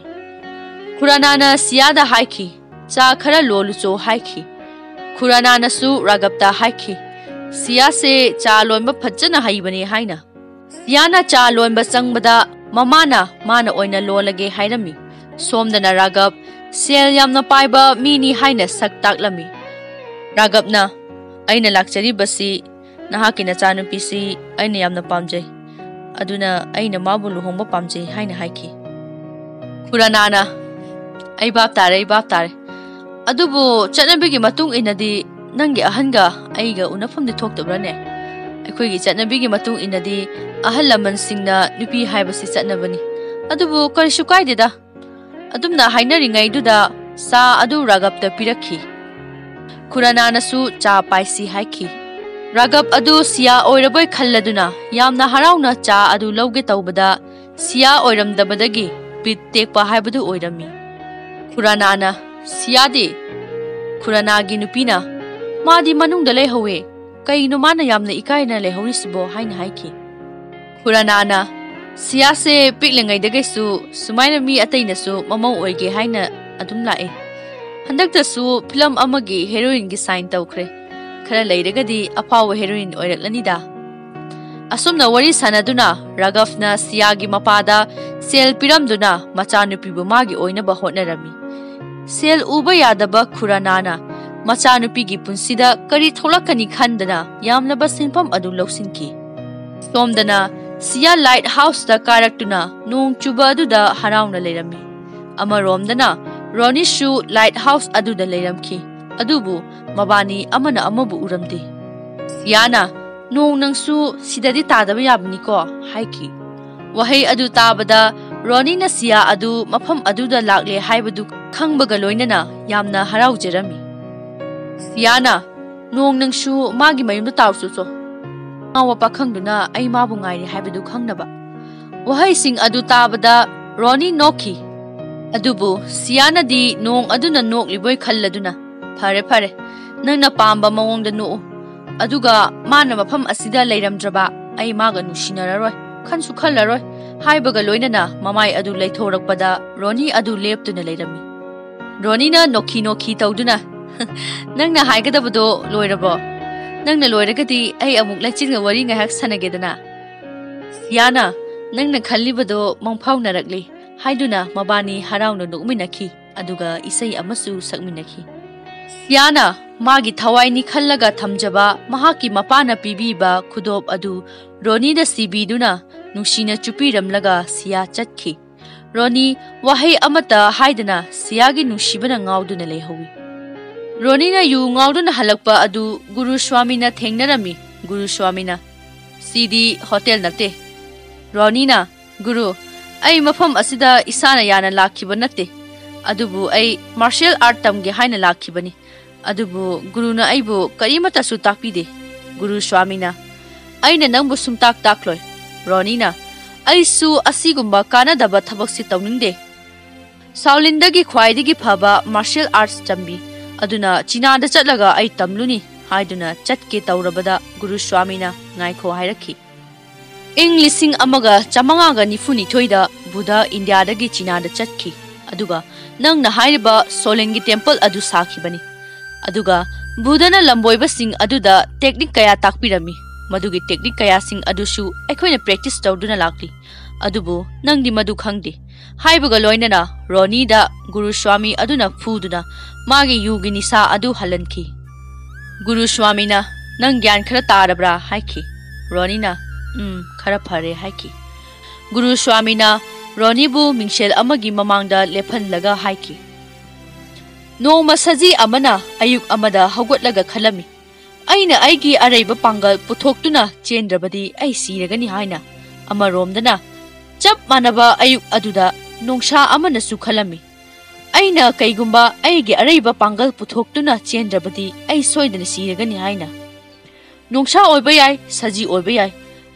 ꯈꯨꯔꯥꯅꯥꯅ ꯁꯤꯌꯥꯗ ꯍꯥꯏꯈꯤ, "ꯆꯥ ꯈꯔ ꯂꯣꯜꯂꯨꯆꯣ" ꯍꯥꯏꯈꯤ꯫ ꯈꯨꯔꯥꯅꯥꯅꯁꯨ ꯔꯥꯒꯕꯇ ꯍꯥꯏꯈꯤ, "ꯁꯤꯌꯥꯁꯦ ꯆꯥ ꯂꯣꯟꯕ ꯐꯖꯅ ꯍꯩꯕꯅꯦ" ꯍꯥꯏꯅ꯫ ꯁꯤꯌꯥꯅ ꯆꯥ ꯂꯣꯟꯕ ꯆꯪꯕꯗ ꯃꯃꯥꯅ ꯃꯥꯅ ꯑꯣꯏꯅ ꯂꯣꯜꯂꯒꯦ ꯍꯥꯏꯔꯝꯃꯤ꯫ ꯁꯣꯝꯗꯅ ꯔꯥꯒꯕ ꯁꯦꯜ ꯌꯥꯝꯅ ꯄꯥꯏꯕ ꯃꯤꯅꯤ ꯍꯥꯏꯅ ꯁꯛ ꯇꯥꯛꯂꯝꯃꯤ꯫ ꯔꯥꯒꯕꯅ, "ꯑꯩꯅ ꯂꯥꯛꯆꯔꯤꯕꯁꯤ ꯅꯍꯥꯛꯀꯤ ꯅꯆꯥꯅꯨꯄꯤꯁꯤ ꯑꯩꯅ ꯌꯥꯝꯅ ꯄꯥꯝꯖꯩ, ꯑꯗꯨꯅ ꯑꯩꯅ ꯃꯥꯕꯨ ꯂꯨꯍꯣꯡꯕ ꯄꯥꯝꯖꯩ" ꯍꯥꯏꯅ ꯍꯥꯏꯈꯤ꯫ ꯈꯨꯔꯥꯅꯥꯅ, "ꯑꯩ ꯚꯥꯞ ꯇꯥꯔꯦ, ꯑꯩ ꯚꯥꯞ ꯇꯥꯔꯦ꯫ ꯑꯗꯨꯕꯨ ꯆꯠꯅꯕꯤꯒꯤ ꯃꯇꯨꯡ ꯏꯟꯅꯗꯤ ꯅꯪꯒꯤ ꯑꯍꯟꯒ ꯑꯩꯒ ꯎꯅꯐꯝꯗꯤ ꯊꯣꯛꯇꯕ꯭ꯔꯅꯦ? ꯑꯩꯈꯣꯏꯒꯤ ꯆꯠꯅꯕꯤꯒꯤ ꯃꯇꯨꯡ ꯏꯟꯅꯗꯤ ꯑꯍꯜ ꯂꯃꯟꯁꯤꯡꯅ ꯅꯨꯄꯤ ꯍꯥꯏꯕꯁꯤ ꯆꯠꯅꯕꯅꯤ꯫ ꯑꯗꯨꯕꯨ ꯀꯔꯤꯁꯨ ꯀꯥꯏꯗꯦꯗ꯫" ꯑꯗꯨꯝꯅ ꯍꯥꯏꯅꯔꯤꯉꯩꯗꯨꯗ ꯆꯥ ꯑꯗꯨ ꯔꯥꯒꯕꯇ ꯄꯤꯔꯛꯈꯤ꯫ ꯈꯨꯔꯥꯅꯥꯅꯁꯨ ꯆꯥ ꯄꯥꯏꯁꯤ ꯍꯥꯏꯈꯤ꯫ ꯔꯥꯒꯕ ꯑꯗꯨ ꯁꯤꯌꯥ ꯑꯣꯏꯔꯕꯣꯏ ꯈꯜꯂꯗꯨꯅ ꯌꯥꯝꯅ ꯍꯔꯥꯎꯅ ꯆꯥ ꯑꯗꯨ ꯂꯧꯒꯦ ꯇꯧꯕꯗ ꯁꯤꯌꯥ ꯑꯣꯏꯔꯝꯗꯕꯗꯒꯤ ꯕꯤꯠ ꯇꯦꯛꯄ ꯍꯥꯏꯕꯗꯨ ꯑꯣꯏꯔꯝꯃꯤ꯫ ꯈꯨꯔꯥꯅꯥꯅ, "ꯁꯤꯌꯥꯗꯤ?" ꯈꯨꯔꯥꯅꯥꯒꯤ ꯅꯨꯄꯤꯅ, "ꯃꯥꯗꯤ ꯃꯅꯨꯡꯗ ꯂꯩꯍꯧꯋꯦ꯫ ꯀꯩꯅꯣ ꯃꯥꯅ ꯌꯥꯝꯅ ꯏꯀꯥꯏꯅ ꯂꯩꯍꯧꯔꯤꯁꯤꯕꯣ?" ꯍꯥꯏꯅ ꯍꯥꯏꯈꯤ꯫ ꯈꯨꯔꯥꯅꯥꯅ, "ꯁꯤꯌꯥꯁꯦ ꯄꯤꯛꯂꯤꯉꯩꯗꯒꯤꯁꯨ ꯁꯨꯃꯥꯏꯅ ꯃꯤ ꯑꯇꯩꯅꯁꯨ ꯃꯃꯧ ꯑꯣꯏꯒꯦ ꯍꯥꯏꯅ ꯑꯗꯨꯝ ꯂꯥꯛꯑꯦ꯫ ꯍꯟꯗꯛꯇꯁꯨ ꯐꯤꯂꯝ ꯑꯃꯒꯤ ꯍꯦꯔꯣꯏꯟꯒꯤ ꯁꯥꯏꯟ ꯇꯧꯈ꯭ꯔꯦ꯫ ꯈꯔ ꯂꯩꯔꯒꯗꯤ ꯑꯐꯥꯎꯕ ꯍꯦꯔꯣꯏꯟ ꯑꯣꯏꯔꯛꯂꯅꯤꯗ꯫" ꯑꯁꯨꯝꯅ ꯋꯥꯔꯤ ꯁꯥꯟꯅꯗꯨꯅ ꯔꯥꯒꯕꯅ ꯁꯤꯌꯥꯒꯤ ꯃꯄꯥꯗ ꯁꯦꯜ ꯄꯤꯔꯝꯗꯨꯅ ꯃꯆꯥꯅꯨꯄꯤꯕꯨ ꯃꯥꯒꯤ ꯑꯣꯏꯅꯕ ꯍꯣꯠꯅꯔꯝꯃꯤ꯫ ꯁꯦꯜ ꯎꯕ ꯌꯥꯗꯕ ꯈꯨꯔꯥꯅꯥꯅ ꯃꯆꯥꯅꯨꯄꯤꯒꯤ ꯄꯨꯟꯁꯤꯗ ꯀꯔꯤ ꯊꯣꯛꯂꯛꯀꯅꯤ ꯈꯟꯗꯅ ꯌꯥꯝꯂꯕ ꯁꯦꯟꯐꯝ ꯑꯗꯨ ꯂꯧꯁꯤꯟꯈꯤ꯫ ꯁꯣꯝꯗꯅ ꯁꯤꯌꯥ ꯂꯥꯏꯠ ꯍꯥꯎꯁꯇ ꯀꯥꯔꯛꯇꯨꯅ ꯅꯣꯡ ꯆꯨꯕ ꯑꯗꯨꯗ ꯍꯔꯥꯎꯅ ꯂꯩꯔꯝꯃꯤ꯫ ꯑꯃꯔꯣꯝꯗꯅ ꯔꯣꯅꯤꯁꯨ ꯂꯥꯏꯠ ꯍꯥꯎꯁ ꯑꯗꯨꯗ ꯂꯩꯔꯝꯈꯤ꯫ ꯑꯗꯨꯕꯨ ꯃꯕꯥꯅꯤ ꯑꯃꯅ ꯑꯃꯕꯨ ꯎꯔꯝꯗꯦ꯫ ꯁꯤꯌꯥꯅ, "ꯅꯣꯡ ꯅꯪꯁꯨ ꯁꯤꯗꯗꯤ ꯇꯥꯗꯕ ꯌꯥꯕꯅꯤꯀꯣ?" ꯍꯥꯏꯈꯤ꯫ ꯋꯥꯍꯩ ꯑꯗꯨ ꯇꯥꯕꯗ ꯔꯣꯅꯤꯅ ꯁꯤꯌꯥ ꯑꯗꯨ ꯃꯐꯝ ꯑꯗꯨꯗ ꯂꯥꯛꯂꯦ ꯍꯥꯏꯕꯗꯨ ꯈꯪꯕꯒ ꯂꯣꯏꯅꯅ ꯌꯥꯝꯅ ꯍꯔꯥꯎꯖꯔꯝꯃꯤ꯫ ꯁꯤꯌꯥꯅ, "ꯅꯣꯡ ꯅꯪꯁꯨ ꯃꯥꯒꯤ ꯃꯌꯨꯝꯗ ꯇꯥꯎꯆꯣꯆꯣ꯫ ꯉꯥꯎꯕ ꯄꯥꯈꯪꯗꯨꯅ ꯑꯩ ꯃꯥꯕꯨ ꯉꯥꯏꯔꯤ ꯍꯥꯏꯕꯗꯨ ꯈꯪꯅꯕ꯫" ꯋꯥꯍꯩꯁꯤꯡ ꯑꯗꯨ ꯇꯥꯕꯗ ꯔꯣꯅꯤ ꯅꯣꯛꯈꯤ꯫ ꯑꯗꯨꯕꯨ ꯁꯤꯌꯥꯅꯗꯤ ꯅꯣꯡ ꯑꯗꯨꯅ ꯅꯣꯛꯂꯤꯕꯣꯏ ꯈꯜꯂꯗꯨꯅ, "ꯐꯔꯦ, ꯐꯔꯦ, ꯅꯪꯅ ꯄꯥꯝꯕ ꯃꯑꯣꯡꯗ ꯅꯣꯛꯎ꯫ ꯑꯗꯨꯒ ꯃꯥꯅ ꯃꯐꯝ ꯑꯁꯤꯗ ꯂꯩꯔꯝꯗ꯭ꯔꯕ ꯑꯩ ꯃꯥꯒ ꯅꯨꯡꯁꯤꯅꯔꯔꯣꯏ, ꯈꯟꯁꯨ ꯈꯜꯂꯔꯣꯏ꯫ ꯍꯥꯏꯕꯒ ꯂꯣꯏꯅꯅ ꯃꯃꯥꯏ ꯑꯗꯨ ꯂꯩꯊꯣꯔꯛꯄꯗ ꯔꯣꯅꯤ ꯑꯗꯨ ꯂꯦꯞꯇꯨꯅ ꯂꯩꯔꯝꯃꯤ꯫ ꯔꯣꯅꯤꯅ ꯅꯣꯛꯈꯤ ꯅꯣꯛꯈꯤ ꯇꯧꯗꯨꯅ, "ꯅꯪꯅ ꯍꯥꯏꯒꯗꯕꯗꯣ ꯂꯣꯏꯔꯕꯣ? ꯅꯪꯅ ꯂꯣꯏꯔꯒꯗꯤ ꯑꯩ ꯑꯃꯨꯛ ꯂꯩꯆꯤꯟꯒ ꯋꯥꯔꯤ ꯉꯥꯏꯍꯥꯛ ꯁꯥꯟꯅꯒꯦꯗꯅ?" ꯁꯤꯌꯥꯅ, "ꯅꯪꯅ ꯈꯜꯂꯤꯕꯗꯣ ꯃꯪꯐꯥꯎꯅꯔꯛꯂꯤ" ꯍꯥꯏꯗꯨꯅ ꯃꯕꯥꯅꯤ ꯍꯔꯥꯎꯅ ꯅꯣꯛꯃꯤꯟꯅꯈꯤ꯫ ꯑꯗꯨꯒ ꯏꯁꯩ ꯑꯃꯁꯨ ꯁꯛꯃꯤꯟꯅꯈꯤ꯫ ꯁꯤꯌꯥꯅ ꯃꯥꯒꯤ ꯊꯋꯥꯏꯅꯤ ꯈꯜꯂꯒ ꯊꯝꯖꯕ ꯃꯍꯥꯛꯀꯤ ꯃꯄꯥꯅ ꯄꯤꯕꯤꯕ ꯈꯨꯗꯣꯞ ꯑꯗꯨ ꯔꯣꯅꯤꯗ ꯁꯤꯕꯤꯗꯨꯅ ꯅꯨꯡꯁꯤꯅ ꯆꯨꯞꯄꯤꯔꯝꯂꯒ ꯁꯤꯌꯥ ꯆꯠꯈꯤ꯫ ꯔꯣꯅꯤ ꯋꯥꯍꯩ ꯑꯃꯠꯇ ꯍꯥꯏꯗꯅ ꯁꯤꯌꯥꯒꯤ ꯅꯨꯡꯁꯤꯕꯅ ꯉꯥꯎꯗꯨꯅ ꯂꯩꯍꯧꯏ꯫ ꯔꯣꯅꯤꯅ ꯌꯨ ꯉꯥꯎꯗꯨꯅ ꯍꯜꯂꯛꯄ ꯑꯗꯨ ꯒꯨꯔꯨ ꯁ꯭ꯋꯥꯃꯤꯅ ꯊꯦꯡꯅꯔꯝꯃꯤ꯫ ꯒꯨꯔꯨ ꯁ꯭ꯋꯥꯃꯤꯅ, "ꯁꯤꯗꯤ ꯍꯣꯇꯦꯜ ꯅꯠꯇꯦ꯫" ꯔꯣꯅꯤꯅ, "ꯒꯨꯔꯨ, ꯑꯩ ꯃꯐꯝ ꯑꯁꯤꯗ ꯏꯁꯥꯅ ꯌꯥꯅ ꯂꯥꯛꯈꯤꯕ ꯅꯠꯇꯦ, ꯑꯗꯨꯕꯨ ꯑꯩ ꯃꯥꯔꯁꯤꯌꯦꯜ ꯑꯥꯔꯠ ꯇꯝꯒꯦ ꯍꯥꯏꯅ ꯂꯥꯛꯈꯤꯕꯅꯤ꯫ ꯑꯗꯨꯕꯨ ꯒꯨꯔꯨꯅ ꯑꯩꯕꯨ ꯀꯔꯤꯃꯠꯇꯁꯨ ꯇꯥꯛꯄꯤꯗꯦ꯫" ꯒꯨꯔꯨ ꯁ꯭ꯋꯥꯃꯤꯅ, "ꯑꯩꯅ ꯅꯪꯕꯨ ꯁꯨꯝꯇꯥꯛ ꯇꯥꯛꯂꯣꯏ꯫" ꯔꯣꯅꯤꯅ, "ꯑꯩꯁꯨ ꯑꯁꯤꯒꯨꯝꯕ ꯀꯥꯟꯅꯗꯕ ꯊꯕꯛꯁꯤ ꯇꯧꯅꯤꯡꯗꯦ꯫ ꯁꯥꯎꯂꯤꯟꯗꯒꯤ ꯈ꯭ꯋꯥꯏꯗꯒꯤ ꯐꯕ ꯃꯥꯔꯁꯤꯌꯦꯜ ꯑꯥꯔꯠꯁ ꯇꯝꯕꯤ, ꯑꯗꯨꯅ ꯆꯤꯅꯥꯗ ꯆꯠꯂꯒ ꯑꯩ ꯇꯝꯂꯨꯅꯤ" ꯍꯥꯏꯗꯨꯅ ꯆꯠꯀꯦ ꯇꯧꯔꯕꯗ ꯒꯨꯔꯨ ꯁ꯭ꯋꯥꯃꯤꯅ ꯉꯥꯏꯈꯣ ꯍꯥꯏꯔꯛꯈꯤ꯫ ꯏꯪ ꯂꯤꯁꯤꯡ ꯑꯃꯒ ꯆꯥꯃꯉꯥꯒ ꯅꯤꯐꯨꯅꯤꯊꯣꯏꯗ ꯕꯨꯙ ꯏꯟꯗꯤꯌꯥꯗꯒꯤ ꯆꯤꯅꯥꯗ ꯆꯠꯈꯤ꯫ ꯑꯗꯨꯒ ꯅꯪꯅ ꯍꯥꯏꯔꯤꯕ ꯁꯣꯂꯦꯟꯒꯤ ꯇꯦꯝꯄꯜ ꯑꯗꯨ ꯁꯥꯈꯤꯕꯅꯤ꯫ ꯑꯗꯨꯒ ꯕꯨꯙꯅ ꯂꯝꯕꯣꯏꯕꯁꯤꯡ ꯑꯗꯨꯗ ꯇꯦꯛꯅꯤꯛ ꯀꯌꯥ ꯇꯥꯛꯄꯤꯔꯝꯃꯤ꯫ ꯃꯗꯨꯒꯤ ꯇꯦꯛꯅꯤꯛ ꯀꯌꯥꯁꯤꯡ ꯑꯗꯨꯁꯨ ꯑꯩꯈꯣꯏꯅ ꯄ꯭ꯔꯦꯛꯇꯤꯁ ꯇꯧꯗꯨꯅ ꯂꯥꯛꯂꯤ꯫ ꯑꯗꯨꯕꯨ ꯅꯪꯗꯤ ꯃꯗꯨ ꯈꯪꯗꯦ꯫ ꯍꯥꯏꯕꯒ ꯂꯣꯏꯅꯅ ꯔꯣꯅꯤꯗ ꯒꯨꯔꯨ ꯁ꯭ꯋꯥꯃꯤ ꯑꯗꯨꯅ ꯐꯨꯗꯨꯅ ꯃꯥꯒꯤ ꯌꯨꯒꯤ ꯅꯤꯁꯥ ꯑꯗꯨ ꯍꯜꯍꯟꯈꯤ꯫ ꯒꯨꯔꯨ ꯁ꯭ꯋꯥꯃꯤꯅ, "ꯅꯪ ꯒ꯭ꯌꯥꯟ ꯈꯔ ꯇꯥꯔꯕ꯭ꯔꯥ?" ꯍꯥꯏꯈꯤ꯫ ꯔꯣꯅꯤꯅ, "ꯎꯝ, ꯈꯔ ꯐꯔꯦ" ꯍꯥꯏꯈꯤ꯫ ꯒꯨꯔꯨ ꯁ꯭ꯋꯥꯃꯤꯅ ꯔꯣꯅꯤꯕꯨ ꯃꯤꯡꯁꯦꯜ ꯑꯃꯒꯤ ꯃꯃꯥꯡꯗ ꯂꯦꯞꯍꯜꯂꯒ ꯍꯥꯏꯈꯤ, "ꯅꯣꯡꯃ ꯁꯖꯤ ꯑꯃꯅ ꯑꯌꯨꯛ ꯑꯃꯗ ꯍꯧꯒꯠꯂꯒ ꯈꯜꯂꯝꯃꯤ, 'ꯑꯩꯅ ꯑꯩꯒꯤ ꯑꯔꯩꯕ ꯄꯥꯡꯒꯜ ꯄꯨꯊꯣꯛꯇꯨꯅ ꯆꯦꯟꯗ꯭ꯔꯕꯗꯤ ꯑꯩ ꯁꯤꯔꯒꯅꯤ' ꯍꯥꯏꯅ꯫ ꯑꯃꯔꯣꯝꯗꯅ ꯆꯞ ꯃꯥꯟꯅꯕ ꯑꯌꯨꯛ ꯑꯗꯨꯗ ꯅꯣꯡꯁꯥ ꯑꯃꯅꯁꯨ ꯈꯜꯂꯝꯃꯤ, 'ꯑꯩꯅ ꯀꯩꯒꯨꯝꯕ ꯑꯩꯒꯤ ꯑꯔꯩꯕ ꯄꯥꯡꯒꯜ ꯄꯨꯊꯣꯛꯇꯨꯅ ꯆꯦꯟꯗ꯭ꯔꯕꯗꯤ ꯑꯩ ꯁꯣꯏꯗꯅ ꯁꯤꯔꯒꯅꯤ' ꯍꯥꯏꯅ꯫ ꯅꯣꯡꯁꯥ ꯑꯣꯏꯕ ꯌꯥꯏ, ꯁꯖꯤ ꯑꯣꯏꯕ ꯌꯥꯏ,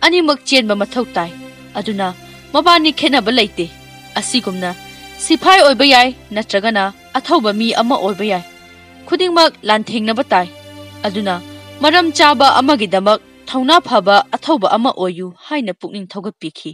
ꯑꯅꯤꯃꯛ ꯆꯦꯟꯕ ꯃꯊꯧ ꯇꯥꯏ꯫ ꯑꯗꯨꯅ ꯃꯕꯥꯅꯤ ꯈꯦꯠꯅꯕ ꯂꯩꯇꯦ꯫ ꯑꯁꯤꯒꯨꯝꯅ ꯁꯤꯐꯥꯏ ꯑꯣꯏꯕ ꯌꯥꯏ, ꯅꯠꯇ꯭ꯔꯒꯅ ꯑꯊꯧꯕ ꯃꯤ ꯑꯃ ꯑꯣꯏꯕ ꯌꯥꯏ꯫ ꯈꯨꯗꯤꯡꯃꯛ ꯂꯥꯟꯊꯦꯡꯅꯕ ꯇꯥꯏ꯫ ꯑꯗꯨꯅ ꯃꯔꯝ ꯆꯥꯕ ꯑꯃꯒꯤꯗꯃꯛ ꯊꯧꯅꯥ ꯐꯕ ꯑꯊꯧꯕ ꯑꯃ ꯑꯣꯏꯌꯨ" ꯍꯥꯏꯅ ꯄꯨꯛꯅꯤꯡ ꯊꯧꯒꯠꯄꯤꯈꯤ꯫